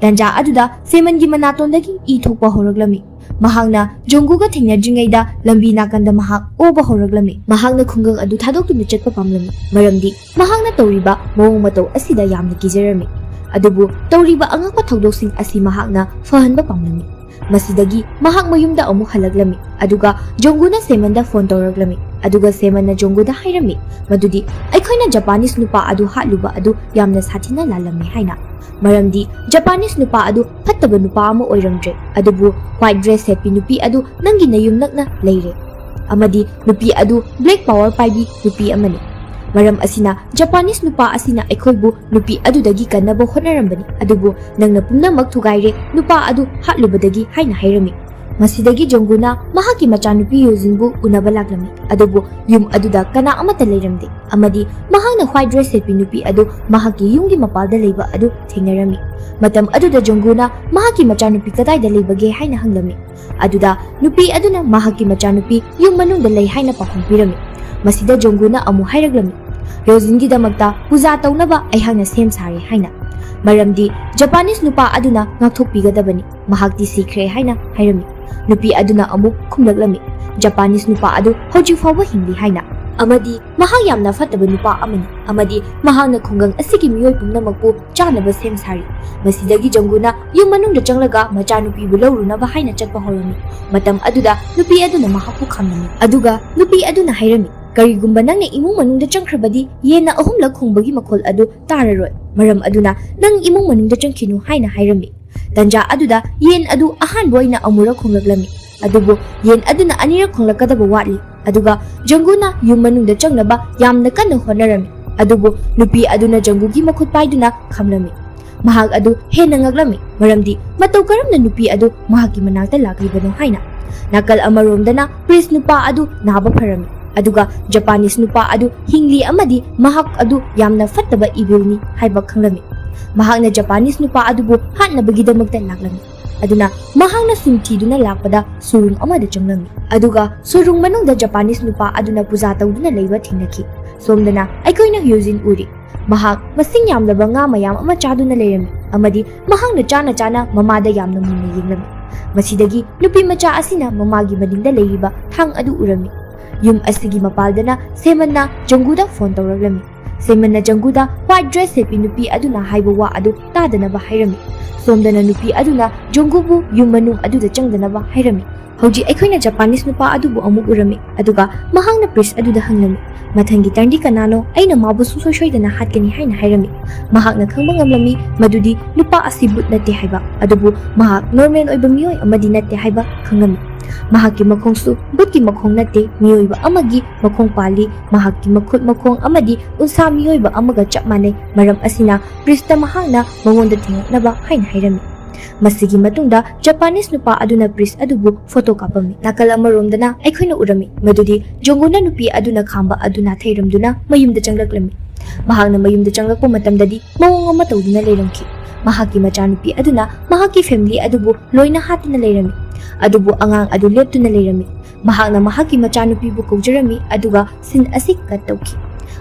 ꯇꯥꯟꯖꯥ ꯑꯗꯨꯗ ꯁꯦꯃꯟꯒꯤ ꯃꯅꯥꯇꯣꯟꯗꯒꯤ ꯏ ꯊꯣꯛꯄ ꯍꯧꯔꯛꯂꯝꯃꯤ꯫ ꯃꯍꯥꯛꯅ ꯖꯣꯡꯒꯨꯒ ꯊꯦꯡꯅꯗ꯭ꯔꯤꯉꯩꯗ ꯂꯝꯕꯤ ꯅꯥꯀꯟꯗ ꯃꯍꯥꯛ ꯑꯣꯕ ꯍꯧꯔꯛꯂꯝꯃꯤ꯫ ꯃꯍꯥꯛꯅ ꯈꯨꯡꯒꯪ ꯑꯗꯨ ꯊꯥꯗꯣꯛꯇꯨꯅ ꯆꯠꯄ ꯄꯥꯝꯂꯝꯃꯤ, ꯃꯔꯝꯗꯤ ꯃꯍꯥꯛꯅ ꯇꯧꯔꯤꯕ ꯃꯑꯣꯡ ꯃꯇꯧ ꯑꯁꯤꯗ ꯌꯥꯝꯅ ꯀꯤꯖꯔꯝꯃꯤ꯫ ꯑꯗꯨꯕꯨ ꯇꯧꯔꯤꯕ ꯑꯉꯛꯄ ꯊꯧꯗꯣꯛꯁꯤꯡ ꯑꯁꯤ ꯃꯍꯥꯛꯅ ꯐꯍꯟꯕ ꯄꯥꯝꯂꯝꯃꯤ꯫ ꯃꯁꯤꯗꯒꯤ ꯃꯍꯥꯛ ꯃꯌꯨꯝꯗ ꯑꯃꯨꯛ ꯍꯜꯂꯛꯂꯝꯃꯤ, ꯑꯗꯨꯒ ꯖꯣꯡꯒꯨꯅ ꯁꯦꯃꯟꯗ ꯐꯣꯟ ꯇꯧꯔꯛꯂꯝꯃꯤ, ꯑꯗꯨꯒ ꯁꯦꯃꯟꯅ ꯖꯣꯡꯒꯨꯗ ꯍꯥꯏꯔꯝꯃꯤ ꯃꯗꯨꯗꯤ ꯑꯩꯈꯣꯏꯅ ꯖꯄꯥꯅꯤꯁ ꯅꯨꯄꯥ ꯑꯗꯨ ꯍꯥꯠꯂꯨꯕ ꯑꯗꯨ ꯌꯥꯝꯅ ꯁꯥꯊꯤꯅ ꯂꯥꯜꯂꯝꯃꯤ ꯍꯥꯏꯅ, ꯃꯔꯝꯗꯤ ꯖꯄꯥꯅꯤꯁ ꯅꯨꯄꯥ ꯑꯗꯨ ꯐꯠꯇꯕ ꯅꯨꯄꯥ ꯑꯃ ꯑꯣꯏꯔꯝꯗ꯭ꯔꯦ, ꯑꯗꯨꯕꯨ ꯋꯥꯏꯠ ꯗ꯭ꯔꯦꯁ ꯁꯦꯠꯄꯤ ꯅꯨꯄꯤ ꯑꯗꯨ ꯅꯪꯒꯤ ꯅꯌꯨꯝ ꯅꯛꯅ ꯂꯩꯔꯦ, ꯑꯃꯗꯤ ꯅꯨꯄꯤ ꯑꯗꯨ ꯕ꯭ꯂꯦꯛ ꯄꯥꯋꯔ ꯄꯥꯏꯕꯤ ꯅꯨꯄꯤ ꯑꯃꯅꯤ꯫ ꯃꯔꯝ ꯑꯁꯤꯅ ꯖꯄꯥꯅꯤꯁ ꯅꯨꯄꯥ ꯑꯁꯤꯅ ꯑꯩꯈꯣꯏꯕꯨ ꯅꯨꯄꯤ ꯑꯗꯨꯗꯒꯤ ꯀꯟꯅꯕ ꯍꯣꯠꯅꯔꯝꯕꯅꯤ, ꯑꯗꯨꯕꯨ ꯅꯪꯅ ꯄꯨꯝꯅꯃꯛ ꯊꯨꯒꯥꯏꯔꯦ ꯅꯨꯄꯥ ꯑꯗꯨ ꯍꯥꯠꯂꯨꯕꯗꯒꯤ ꯍꯥꯏꯅ ꯍꯥꯏꯔꯝꯃꯤ꯫ ꯃꯁꯤꯗꯒꯤ ꯖꯣꯡꯒꯨꯅ ꯃꯍꯥꯛꯀꯤ ꯃꯆꯥꯅꯨꯄꯤ ꯌꯣꯖꯤꯟꯕꯨ ꯎꯅꯕ ꯂꯥꯛꯂꯝꯃꯤ, ꯑꯗꯨꯕꯨ ꯌꯨꯝ ꯑꯗꯨꯗ ꯀꯅꯥ ꯑꯃꯠꯇ ꯂꯩꯔꯝꯗꯦ, ꯑꯃꯗꯤ ꯃꯍꯥꯛꯅ ꯋꯥꯏꯠ ꯗ꯭ꯔꯦꯁ ꯁꯦꯠꯄꯤ ꯅꯨꯄꯤ ꯑꯗꯨ ꯃꯍꯥꯛꯀꯤ ꯌꯨꯝꯒꯤ ꯃꯄꯥꯜꯗ ꯂꯩꯕ ꯑꯗꯨ ꯊꯦꯡꯅꯔꯝꯃꯤ꯫ ꯃꯇꯝ ꯑꯗꯨꯗ ꯖꯣꯡꯒꯨꯅ ꯃꯍꯥꯛꯀꯤ ꯃꯆꯥꯅꯨꯄꯤ ꯀꯗꯥꯏꯗ ꯂꯩꯕꯒꯦ ꯍꯥꯏꯅ ꯍꯪꯂꯝꯃꯤ꯫ ꯑꯗꯨꯗ ꯅꯨꯄꯤ ꯑꯗꯨꯅ ꯃꯍꯥꯛꯀꯤ ꯃꯆꯥꯅꯨꯄꯤ ꯌꯨꯝ ꯃꯅꯨꯡꯗ ꯂꯩ ꯍꯥꯏꯅ ꯄꯥꯎꯈꯨꯝ ꯄꯤꯔꯝꯃꯤ꯫ ꯃꯁꯤꯗ ꯖꯣꯡꯒꯨꯅ ꯑꯃꯨꯛ ꯍꯥꯏꯔꯛꯂꯝꯃꯤ, ꯌꯣꯖꯤꯟꯒꯤꯗꯃꯛꯇ ꯄꯨꯖꯥ ꯇꯧꯅꯕ ꯑꯩꯍꯥꯛꯅ ꯁꯦꯝ ꯁꯥꯔꯦ ꯍꯥꯏꯅ, ꯃꯔꯝꯗꯤ ꯖꯄꯥꯅꯤꯁ ꯅꯨꯄꯥ ꯑꯗꯨꯅ ꯉꯥꯛꯊꯣꯛꯄꯤꯒꯗꯕꯅꯤ, ꯃꯍꯥꯛꯇꯤ ꯁꯤꯈ꯭ꯔꯦ ꯍꯥꯏꯅ ꯍꯥꯏꯔꯝꯃꯤ꯫ ꯅꯨꯄꯤ ꯑꯗꯨꯅ ꯑꯃꯨꯛ ꯈꯨꯝꯂꯛꯂꯝꯃꯤ, ꯖꯄꯥꯅꯤꯁ ꯅꯨꯄꯥ ꯑꯗꯨ ꯍꯧꯖꯤꯛ ꯐꯥꯎꯕ ꯍꯤꯡꯂꯤ ꯍꯥꯏꯅ, ꯑꯃꯗꯤ ꯃꯍꯥꯛ ꯌꯥꯝꯅ ꯐꯠꯇꯕ ꯅꯨꯄꯥ ꯑꯃꯅꯤ, ꯑꯃꯗꯤ ꯃꯍꯥꯛꯅ ꯈꯨꯡꯒꯪ ꯑꯁꯤꯒꯤ ꯃꯤꯑꯣꯏ ꯄꯨꯝꯅꯃꯛꯄꯨ ꯆꯥꯅꯕ ꯁꯦꯝ ꯁꯥꯔꯤ꯫ ꯃꯁꯤꯗꯒꯤ ꯖꯣꯡꯒꯨꯅ ꯌꯨꯝ ꯃꯅꯨꯡꯗ ꯆꯪꯂꯒ ꯃꯆꯥꯅꯨꯄꯤꯕꯨ ꯂꯧꯔꯨꯅꯕ ꯍꯥꯏꯅ ꯆꯠꯄ ꯍꯧꯔꯝꯃꯤ꯫ ꯃꯇꯝ ꯑꯗꯨꯗ ꯅꯨꯄꯤ ꯑꯗꯨꯅ ꯃꯍꯥꯛꯄꯨ ꯈꯥꯝꯂꯝꯃꯤ, ꯑꯗꯨꯒ ꯅꯨꯄꯤ ꯑꯗꯨꯅ ꯍꯥꯏꯔꯝꯃꯤ, "ꯀꯔꯤꯒꯨꯝꯕ ꯅꯪꯅ ꯏꯃꯨꯡ ꯃꯅꯨꯡꯗ ꯆꯪꯈ꯭ꯔꯕꯗꯤ ꯌꯦꯟꯅ ꯑꯍꯨꯝꯂꯛ ꯈꯣꯡꯕꯒꯤ ꯃꯈꯣꯜ ꯑꯗꯨ ꯇꯥꯔꯔꯣꯏ, ꯃꯔꯝ ꯑꯗꯨꯅ ꯅꯪ ꯏꯃꯨꯡ ꯃꯅꯨꯡꯗ ꯆꯪꯈꯤꯅꯨ" ꯍꯥꯏꯅ ꯍꯥꯏꯔꯝꯃꯤ꯫ ꯇꯟꯖꯥ ꯑꯗꯨꯗ ꯌꯦꯟ ꯑꯗꯨ ꯑꯍꯥꯟꯕ ꯑꯣꯏꯅ ꯑꯃꯨꯔꯛ ꯈꯣꯡꯂꯛꯂꯝꯃꯤ, ꯑꯗꯨꯕꯨ ꯌꯦꯟ ꯑꯗꯨꯅ ꯑꯅꯤꯔꯛ ꯈꯣꯡꯂꯛꯀꯗꯕ ꯋꯥꯠꯂꯤ꯫ ꯑꯗꯨꯒ ꯖꯣꯡꯒꯨꯅ ꯌꯨꯝ ꯃꯅꯨꯡꯗ ꯆꯪꯅꯕ ꯌꯥꯝꯅ ꯀꯟꯅ ꯍꯣꯠꯅꯔꯝꯃꯤ, ꯑꯗꯨꯕꯨ ꯅꯨꯄꯤ ꯑꯗꯨꯅ ꯖꯣꯡꯒꯨꯒꯤ ꯃꯈꯨꯠ ꯄꯥꯏꯗꯨꯅ ꯈꯝꯂꯝꯃꯤ꯫ ꯃꯍꯥꯛ ꯑꯗꯨ ꯍꯦꯟꯅ ꯉꯛꯂꯝꯃꯤ, ꯃꯔꯝꯗꯤ ꯃꯇꯧ ꯀꯔꯝꯅ ꯅꯨꯄꯤ ꯑꯗꯨ ꯃꯍꯥꯛꯀꯤ ꯃꯅꯥꯛꯇ ꯂꯥꯛꯂꯤꯕꯅꯣ ꯍꯥꯏꯅ꯫ ꯅꯥꯀꯜ ꯑꯃꯔꯣꯝꯗꯅ ꯄ꯭ꯔꯤꯟꯁ ꯅꯨꯄꯥ ꯑꯗꯨ ꯅꯥꯕ ꯐꯔꯝꯃꯤ, ꯑꯗꯨꯒ ꯖꯄꯥꯅꯤꯁ ꯅꯨꯄꯥ ꯑꯗꯨ ꯍꯤꯡꯂꯤ ꯑꯃꯗꯤ ꯃꯍꯥꯛ ꯑꯗꯨ ꯌꯥꯝꯅ ꯐꯠꯇꯕ ꯏꯚꯤꯜꯅꯤ ꯍꯥꯏꯕ ꯈꯪꯂꯝꯃꯤ꯫ ꯃꯍꯥꯛꯅ ꯖꯄꯥꯅꯤꯁ ꯅꯨꯄꯥ ꯑꯗꯨꯕꯨ ꯍꯥꯠꯅꯕꯒꯤꯗꯃꯛꯇ ꯂꯥꯛꯂꯝꯃꯤ꯫ ꯑꯗꯨꯅ ꯃꯍꯥꯛꯅ ꯁꯨꯝ ꯊꯤꯗꯨꯅ ꯂꯥꯛꯄꯗ ꯁꯨꯔꯨꯡ ꯑꯃꯗ ꯆꯪꯂꯝꯃꯤ, ꯑꯗꯨꯒ ꯁꯨꯔꯨꯡ ꯃꯅꯨꯡꯗ ꯖꯄꯥꯅꯤꯁ ꯅꯨꯄꯥ ꯑꯗꯨꯅ ꯄꯨꯖꯥ ꯇꯧꯗꯨꯅ ꯂꯩꯕ ꯊꯦꯡꯅꯈꯤ꯫ ꯁꯣꯝꯗꯅ ꯑꯩꯈꯣꯏꯅ ꯌꯣꯖꯤꯟ ꯎꯔꯤ꯫ ꯃꯍꯥꯛ ꯃꯁꯤꯡ ꯌꯥꯝꯂꯕ ꯉꯥ ꯃꯌꯥꯝ ꯑꯃ ꯆꯥꯗꯨꯅ ꯂꯩꯔꯝꯃꯤ, ꯑꯃꯗꯤ ꯃꯍꯥꯛꯅ ꯆꯥꯅ ꯆꯥꯅ ꯃꯃꯥꯗ ꯌꯥꯝꯅ ꯃꯨꯟꯅ ꯌꯦꯡꯂꯝꯃꯤ꯫ ꯃꯁꯤꯗꯒꯤ ꯅꯨꯄꯤ ꯃꯆꯥ ꯑꯁꯤꯅ ꯃꯃꯥꯒꯤ ꯃꯅꯤꯡꯗ ꯂꯩꯔꯤꯕ ꯊꯥꯡ ꯑꯗꯨ ꯎꯔꯝꯃꯤ꯫ ꯌꯨꯝ ꯑꯁꯤꯒꯤ ꯃꯄꯥꯜꯗꯅ ꯁꯦꯃꯟꯅ ꯖꯪꯒꯨꯗ ꯐꯣꯟ ꯇꯧꯔꯛꯂꯝꯃꯤ꯫ ꯁꯦꯃꯟꯅ ꯖꯪꯒꯨꯗ ꯋꯥꯏꯠ ꯗ꯭ꯔꯦꯁ ꯁꯦꯠꯄꯤ ꯅꯨꯄꯤ ꯑꯗꯨꯅ ꯍꯥꯏꯕ ꯋꯥ ꯑꯗꯨ ꯇꯥꯗꯅꯕ ꯍꯥꯏꯔꯝꯃꯤ꯫ ꯁꯣꯝꯗꯅ ꯅꯨꯄꯤ ꯑꯗꯨꯅ ꯖꯪꯒꯨꯕꯨ ꯌꯨꯝ ꯃꯅꯨꯡ ꯑꯗꯨꯗ ꯆꯪꯗꯅꯕ ꯍꯥꯏꯔꯝꯃꯤ꯫ ꯍꯧꯖꯤꯛ ꯑꯩꯈꯣꯏꯅ ꯖꯄꯥꯅꯤꯁ ꯅꯨꯄꯥ ꯑꯗꯨꯕꯨ ꯑꯃꯨꯛ ꯎꯔꯝꯃꯤ, ꯑꯗꯨꯒ ꯃꯍꯥꯛꯅ ꯄ꯭ꯔꯤꯁ ꯑꯗꯨꯗ ꯍꯪꯂꯝꯃꯤ, "ꯃꯊꯪꯒꯤ ꯇꯔꯟꯗꯤ ꯀꯅꯥꯅꯣ? ꯑꯩꯅ ꯃꯥꯕꯨ ꯁꯨꯡꯁꯣꯏ ꯁꯣꯏꯗꯅ ꯍꯥꯠꯀꯅꯤ" ꯍꯥꯏꯅ ꯍꯥꯏꯔꯝꯃꯤ꯫ ꯃꯍꯥꯛꯅ ꯈꯪꯕ ꯉꯝꯂꯝꯃꯤ ꯃꯗꯨꯗꯤ ꯅꯨꯄꯥ ꯑꯁꯤ ꯕꯨꯠ ꯅꯠꯇꯦ ꯍꯥꯏꯕ, ꯑꯗꯨꯕꯨ ꯃꯍꯥꯛ ꯅꯣꯔꯃꯦꯜ ꯑꯣꯏꯕ ꯃꯤꯑꯣꯏ ꯑꯃꯗꯤ ꯅꯠꯇꯦ ꯍꯥꯏꯕ ꯈꯪꯂꯝꯃꯤ꯫ ꯃꯍꯥꯛꯀꯤ ꯃꯈꯣꯡꯁꯨ ꯕꯨꯠꯀꯤ ꯃꯈꯣꯡ ꯅꯠꯇꯦ, ꯃꯤꯑꯣꯏꯕ ꯑꯃꯒꯤ ꯃꯈꯣꯡ ꯄꯥꯜꯂꯤ꯫ ꯃꯍꯥꯛꯀꯤ ꯃꯈꯨꯠ, ꯃꯈꯣꯡ ꯑꯃꯗꯤ ꯎꯟꯁꯥ ꯃꯤꯑꯣꯏꯕ ꯑꯃꯒ ꯆꯞ ꯃꯥꯟꯅꯩ꯫ ꯃꯔꯝ ꯑꯁꯤꯅ ꯄ꯭ꯔꯤꯁꯇ ꯃꯍꯥꯛꯅ ꯃꯉꯣꯟꯗ ꯊꯦꯡꯉꯛꯅꯕ ꯍꯥꯏꯅ ꯍꯥꯏꯔꯝꯃꯤ꯫ ꯃꯁꯤꯒꯤ ꯃꯇꯨꯡꯗ ꯖꯄꯥꯅꯤꯁ ꯅꯨꯄꯥ ꯑꯗꯨꯅ ꯄ꯭ꯔꯤꯁ ꯑꯗꯨꯕꯨ ꯐꯣꯇꯣ ꯀꯥꯞꯄꯝꯃꯤ꯫ ꯅꯥꯀꯜ ꯑꯃꯔꯣꯝꯗꯅ ꯑꯩꯈꯣꯏꯅ ꯎꯔꯝꯃꯤ ꯃꯗꯨꯗꯤ ꯖꯣꯡꯒꯨꯅ ꯅꯨꯄꯤ ꯑꯗꯨꯅ ꯈꯥꯝꯕ ꯑꯗꯨ ꯅꯥꯊꯩꯔꯝꯗꯨꯅ ꯃꯌꯨꯝꯗ ꯆꯪꯂꯛꯂꯝꯃꯤ꯫ ꯃꯍꯥꯛꯅ ꯃꯌꯨꯝꯗ ꯆꯪꯂꯛꯄ ꯃꯇꯝꯗꯗꯤ ꯃꯑꯣꯡ ꯑꯃ ꯇꯧꯗꯨꯅ ꯂꯩꯔꯝꯈꯤ꯫ ꯃꯍꯥꯛꯀꯤ ꯃꯆꯥꯅꯨꯄꯤ ꯑꯗꯨꯅ ꯃꯍꯥꯛꯀꯤ ꯐꯦꯃꯤꯂꯤ ꯑꯗꯨꯕꯨ ꯂꯣꯏꯅ ꯍꯥꯠꯇꯨꯅ ꯂꯩꯔꯝꯃꯤ꯫ ꯑꯗꯨꯕꯨ ꯑꯉꯥꯡ ꯑꯗꯨ ꯂꯦꯞꯇꯨꯅ ꯂꯩꯔꯝꯃꯤ꯫ ꯃꯍꯥꯛꯅ ꯃꯍꯥꯛꯀꯤ ꯃꯆꯥꯅꯨꯄꯤꯕꯨ ꯀꯧꯖꯔꯝꯃꯤ, ꯑꯗꯨꯒ ꯁꯤꯟ ꯑꯁꯤ ꯀꯠ ꯇꯧꯈꯤ꯫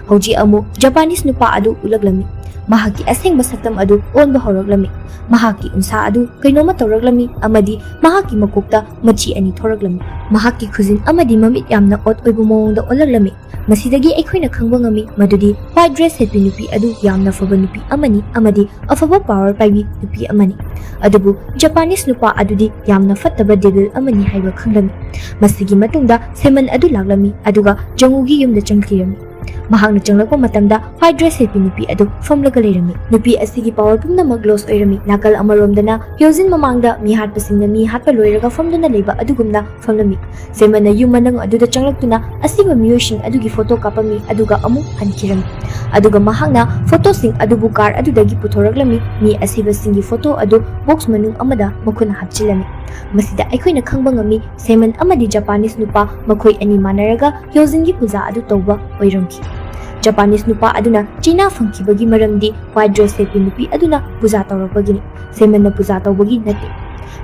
ꯍꯧꯖꯤꯛ ꯑꯃꯨꯛ ꯖꯄꯥꯅꯤꯁ ꯅꯨꯄꯥ ꯑꯗꯨ ꯎꯠꯂꯛꯂꯝꯃꯤ꯫ ꯃꯍꯥꯛꯀꯤ ꯑꯁꯦꯡꯕ ꯁꯛꯇꯝ ꯑꯗꯨ ꯑꯣꯟꯕ ꯍꯧꯔꯛꯂꯝꯃꯤ꯫ ꯃꯍꯥꯛꯀꯤ ꯎꯟꯁꯥ ꯑꯗꯨ ꯀꯩꯅꯣꯝꯃ ꯇꯧꯔꯛꯂꯝꯃꯤ ꯑꯃꯗꯤ ꯃꯍꯥꯛꯀꯤ ꯃꯀꯣꯛꯇ ꯃꯆꯤ ꯑꯅꯤ ꯊꯣꯔꯛꯂꯝꯃꯤ꯫ ꯃꯍꯥꯛꯀꯤ ꯈꯨꯖꯤꯟ ꯑꯃꯗꯤ ꯃꯃꯤꯠ ꯌꯥꯝꯅ ꯑꯣꯠ ꯑꯣꯏꯕ ꯃꯑꯣꯡꯗ ꯑꯣꯜꯂꯛꯂꯝꯃꯤ꯫ ꯃꯁꯤꯗꯒꯤ ꯑꯩꯈꯣꯏꯅ ꯈꯪꯕ ꯉꯝꯃꯤ ꯃꯗꯨꯗꯤ ꯋꯥꯏꯠ ꯗ꯭ꯔꯦꯁ ꯁꯦꯠꯄꯤ ꯅꯨꯄꯤ ꯑꯗꯨ ꯌꯥꯝꯅ ꯐꯕ ꯅꯨꯄꯤ ꯑꯃꯅꯤ ꯑꯃꯗꯤ ꯑꯐꯕ ꯄꯥꯋꯔ ꯄꯥꯏꯕꯤ ꯅꯨꯄꯤ ꯑꯃꯅꯤ꯫ ꯑꯗꯨꯕꯨ ꯖꯄꯥꯅꯤꯁ ꯅꯨꯄꯥ ꯑꯗꯨꯗꯤ ꯌꯥꯝꯅ ꯐꯠꯇꯕ ꯗꯦꯚꯤꯜ ꯑꯃꯅꯤ ꯍꯥꯏꯕ ꯈꯪꯂꯝꯃꯤ꯫ ꯃꯁꯤꯒꯤ ꯃꯇꯨꯡꯗ ꯁꯦꯃꯟ ꯑꯗꯨ ꯂꯥꯛꯂꯝꯃꯤ, ꯑꯗꯨꯒ ꯖꯪꯒꯨꯒꯤ ꯌꯨꯝꯗ ꯆꯪꯈꯤꯔꯝꯃꯤ꯫ ꯃꯍꯥꯛꯅ ꯆꯪꯂꯛꯄ ꯃꯇꯝꯗ ꯋꯥꯏꯠ ꯗ꯭ꯔꯦꯁ ꯁꯦꯠꯄꯤ ꯅꯨꯄꯤ ꯑꯗꯨ ꯐꯝꯂꯒ ꯂꯩꯔꯝꯃꯤ꯫ ꯅꯨꯄꯤ ꯑꯁꯤꯒꯤ ꯄꯥꯋꯔ ꯄꯨꯝꯅꯃꯛ ꯂꯣꯁ ꯑꯣꯏꯔꯝꯃꯤ꯫ ꯅꯥꯀꯜ ꯑꯃꯔꯣꯝꯗꯅ ꯍ꯭ꯌꯣꯖꯤꯟ ꯃꯃꯥꯡꯗ ꯃꯤ ꯍꯥꯠꯄꯁꯤꯡꯅ ꯃꯤ ꯍꯥꯠꯄ ꯂꯣꯏꯔꯒ ꯐꯝꯗꯨꯅ ꯂꯩꯕ ꯑꯗꯨꯒꯨꯝꯅ ꯐꯝꯂꯝꯃꯤ꯫ ꯁꯦꯃꯟꯅ ꯌꯨꯝ ꯃꯅꯨꯡ ꯑꯗꯨꯗ ꯆꯪꯂꯛꯇꯨꯅ ꯑꯁꯤꯕ ꯃꯤꯑꯣꯏꯁꯤꯡ ꯑꯗꯨꯒꯤ ꯐꯣꯇꯣ ꯀꯥꯞꯄꯝꯃꯤ, ꯑꯗꯨꯒ ꯑꯃꯨꯛ ꯍꯟꯈꯤꯔꯝꯃꯤ꯫ ꯑꯗꯨꯒ ꯃꯍꯥꯛꯅ ꯐꯣꯇꯣꯁꯤꯡ ꯑꯗꯨꯕꯨ ꯀꯥꯔ ꯑꯗꯨꯗꯒꯤ ꯄꯨꯊꯣꯔꯛꯂꯝꯃꯤ꯫ ꯃꯤ ꯑꯁꯤꯕꯁꯤꯡꯒꯤ ꯐꯣꯇꯣ ꯑꯗꯨ ꯕꯣꯛꯁ ꯃꯅꯨꯡ ꯑꯃꯗ ꯃꯈꯨꯠꯅ ꯍꯥꯞꯆꯤꯜꯂꯝꯃꯤ꯫ ꯃꯁꯤꯗ ꯑꯩꯈꯣꯏꯅ ꯈꯪꯕ ꯉꯝꯃꯤ, ꯁꯦꯃꯟ ꯑꯃꯗꯤ ꯖꯄꯥꯅꯤꯁ ꯅꯨꯄꯥ ꯃꯈꯣꯏ ꯑꯅꯤ ꯃꯥꯟꯅꯔꯒ ꯍ꯭ꯌꯣꯖꯤꯟꯒꯤ ꯄꯨꯖꯥ ꯑꯗꯨ ꯇꯧꯕ ꯑꯣꯏꯔꯝꯈꯤ꯫ ꯖꯄꯥꯅꯤꯁ ꯅꯨꯄꯥ ꯑꯗꯨꯅ ꯆꯩꯅꯥ ꯐꯪꯈꯤꯕꯒꯤ ꯃꯔꯝꯗꯤ ꯋꯥꯏꯠ ꯗ꯭ꯔꯦꯁ ꯁꯦꯠꯄꯤ ꯅꯨꯄꯤ ꯑꯗꯨꯅ ꯄꯨꯖꯥ ꯇꯧꯔꯛꯄꯒꯤꯅꯤ, ꯁꯦꯃꯟꯅ ꯄꯨꯖꯥ ꯇꯧꯕꯒꯤ ꯅꯠꯇꯦ꯫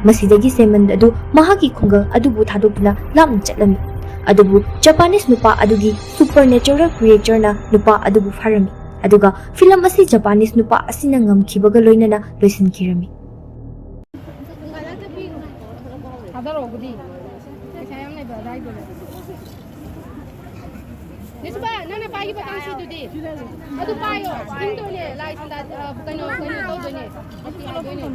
ꯃꯁꯤꯗꯒꯤ ꯁꯦꯃꯟ ꯑꯗꯨ ꯃꯍꯥꯛꯀꯤ ꯈꯨꯡꯒꯪ ꯑꯗꯨꯕꯨ ꯊꯥꯗꯣꯛꯇꯨꯅ ꯂꯥꯞꯅ ꯆꯠꯂꯝꯃꯤ꯫ ꯑꯗꯨꯕꯨ ꯖꯄꯥꯅꯤꯁ ꯅꯨꯄꯥ ꯑꯗꯨꯒꯤ ꯁꯨꯄꯔ ꯅꯦꯆꯔꯦꯜ ꯀ꯭ꯔꯤꯌꯦꯆꯔꯅ ꯅꯨꯄꯥ ꯑꯗꯨꯕꯨ ꯐꯥꯔꯝꯃꯤ, ꯑꯗꯨꯒ ꯐꯤꯂꯝ ꯑꯁꯤ ꯖꯄꯥꯅꯤꯁ ꯅꯨꯄꯥ ꯑꯁꯤꯅ ꯉꯝꯈꯤꯕꯒ ꯂꯣꯏꯅꯅ ꯂꯣꯏꯁꯤꯟꯈꯤꯔꯝꯃꯤ꯫ ꯊꯥꯗꯔꯛꯑꯣꯕꯨꯗꯤ꯫ ꯄꯩꯁꯥ ꯌꯥꯝ ꯂꯩꯕ ꯑꯗꯥꯏꯗꯨꯗ꯫ ꯅꯤꯁꯨꯕ, ꯅꯪꯅ ꯄꯥꯏꯈꯤꯕ ꯀꯥꯡꯁꯤꯗꯨꯗꯤ? ꯑꯗꯨ ꯄꯥꯏꯌꯣ꯫ ꯏꯪꯗꯣꯏꯅꯦ꯫ ꯂꯥꯏ ꯁꯟꯗꯥ, ꯑ, ꯀꯩꯅꯣ, ꯀꯩꯅꯣ ꯇꯧꯗꯣꯏꯅꯦ꯫ ꯑꯗꯨ ꯍꯥꯏꯗꯣꯏꯅꯦ꯫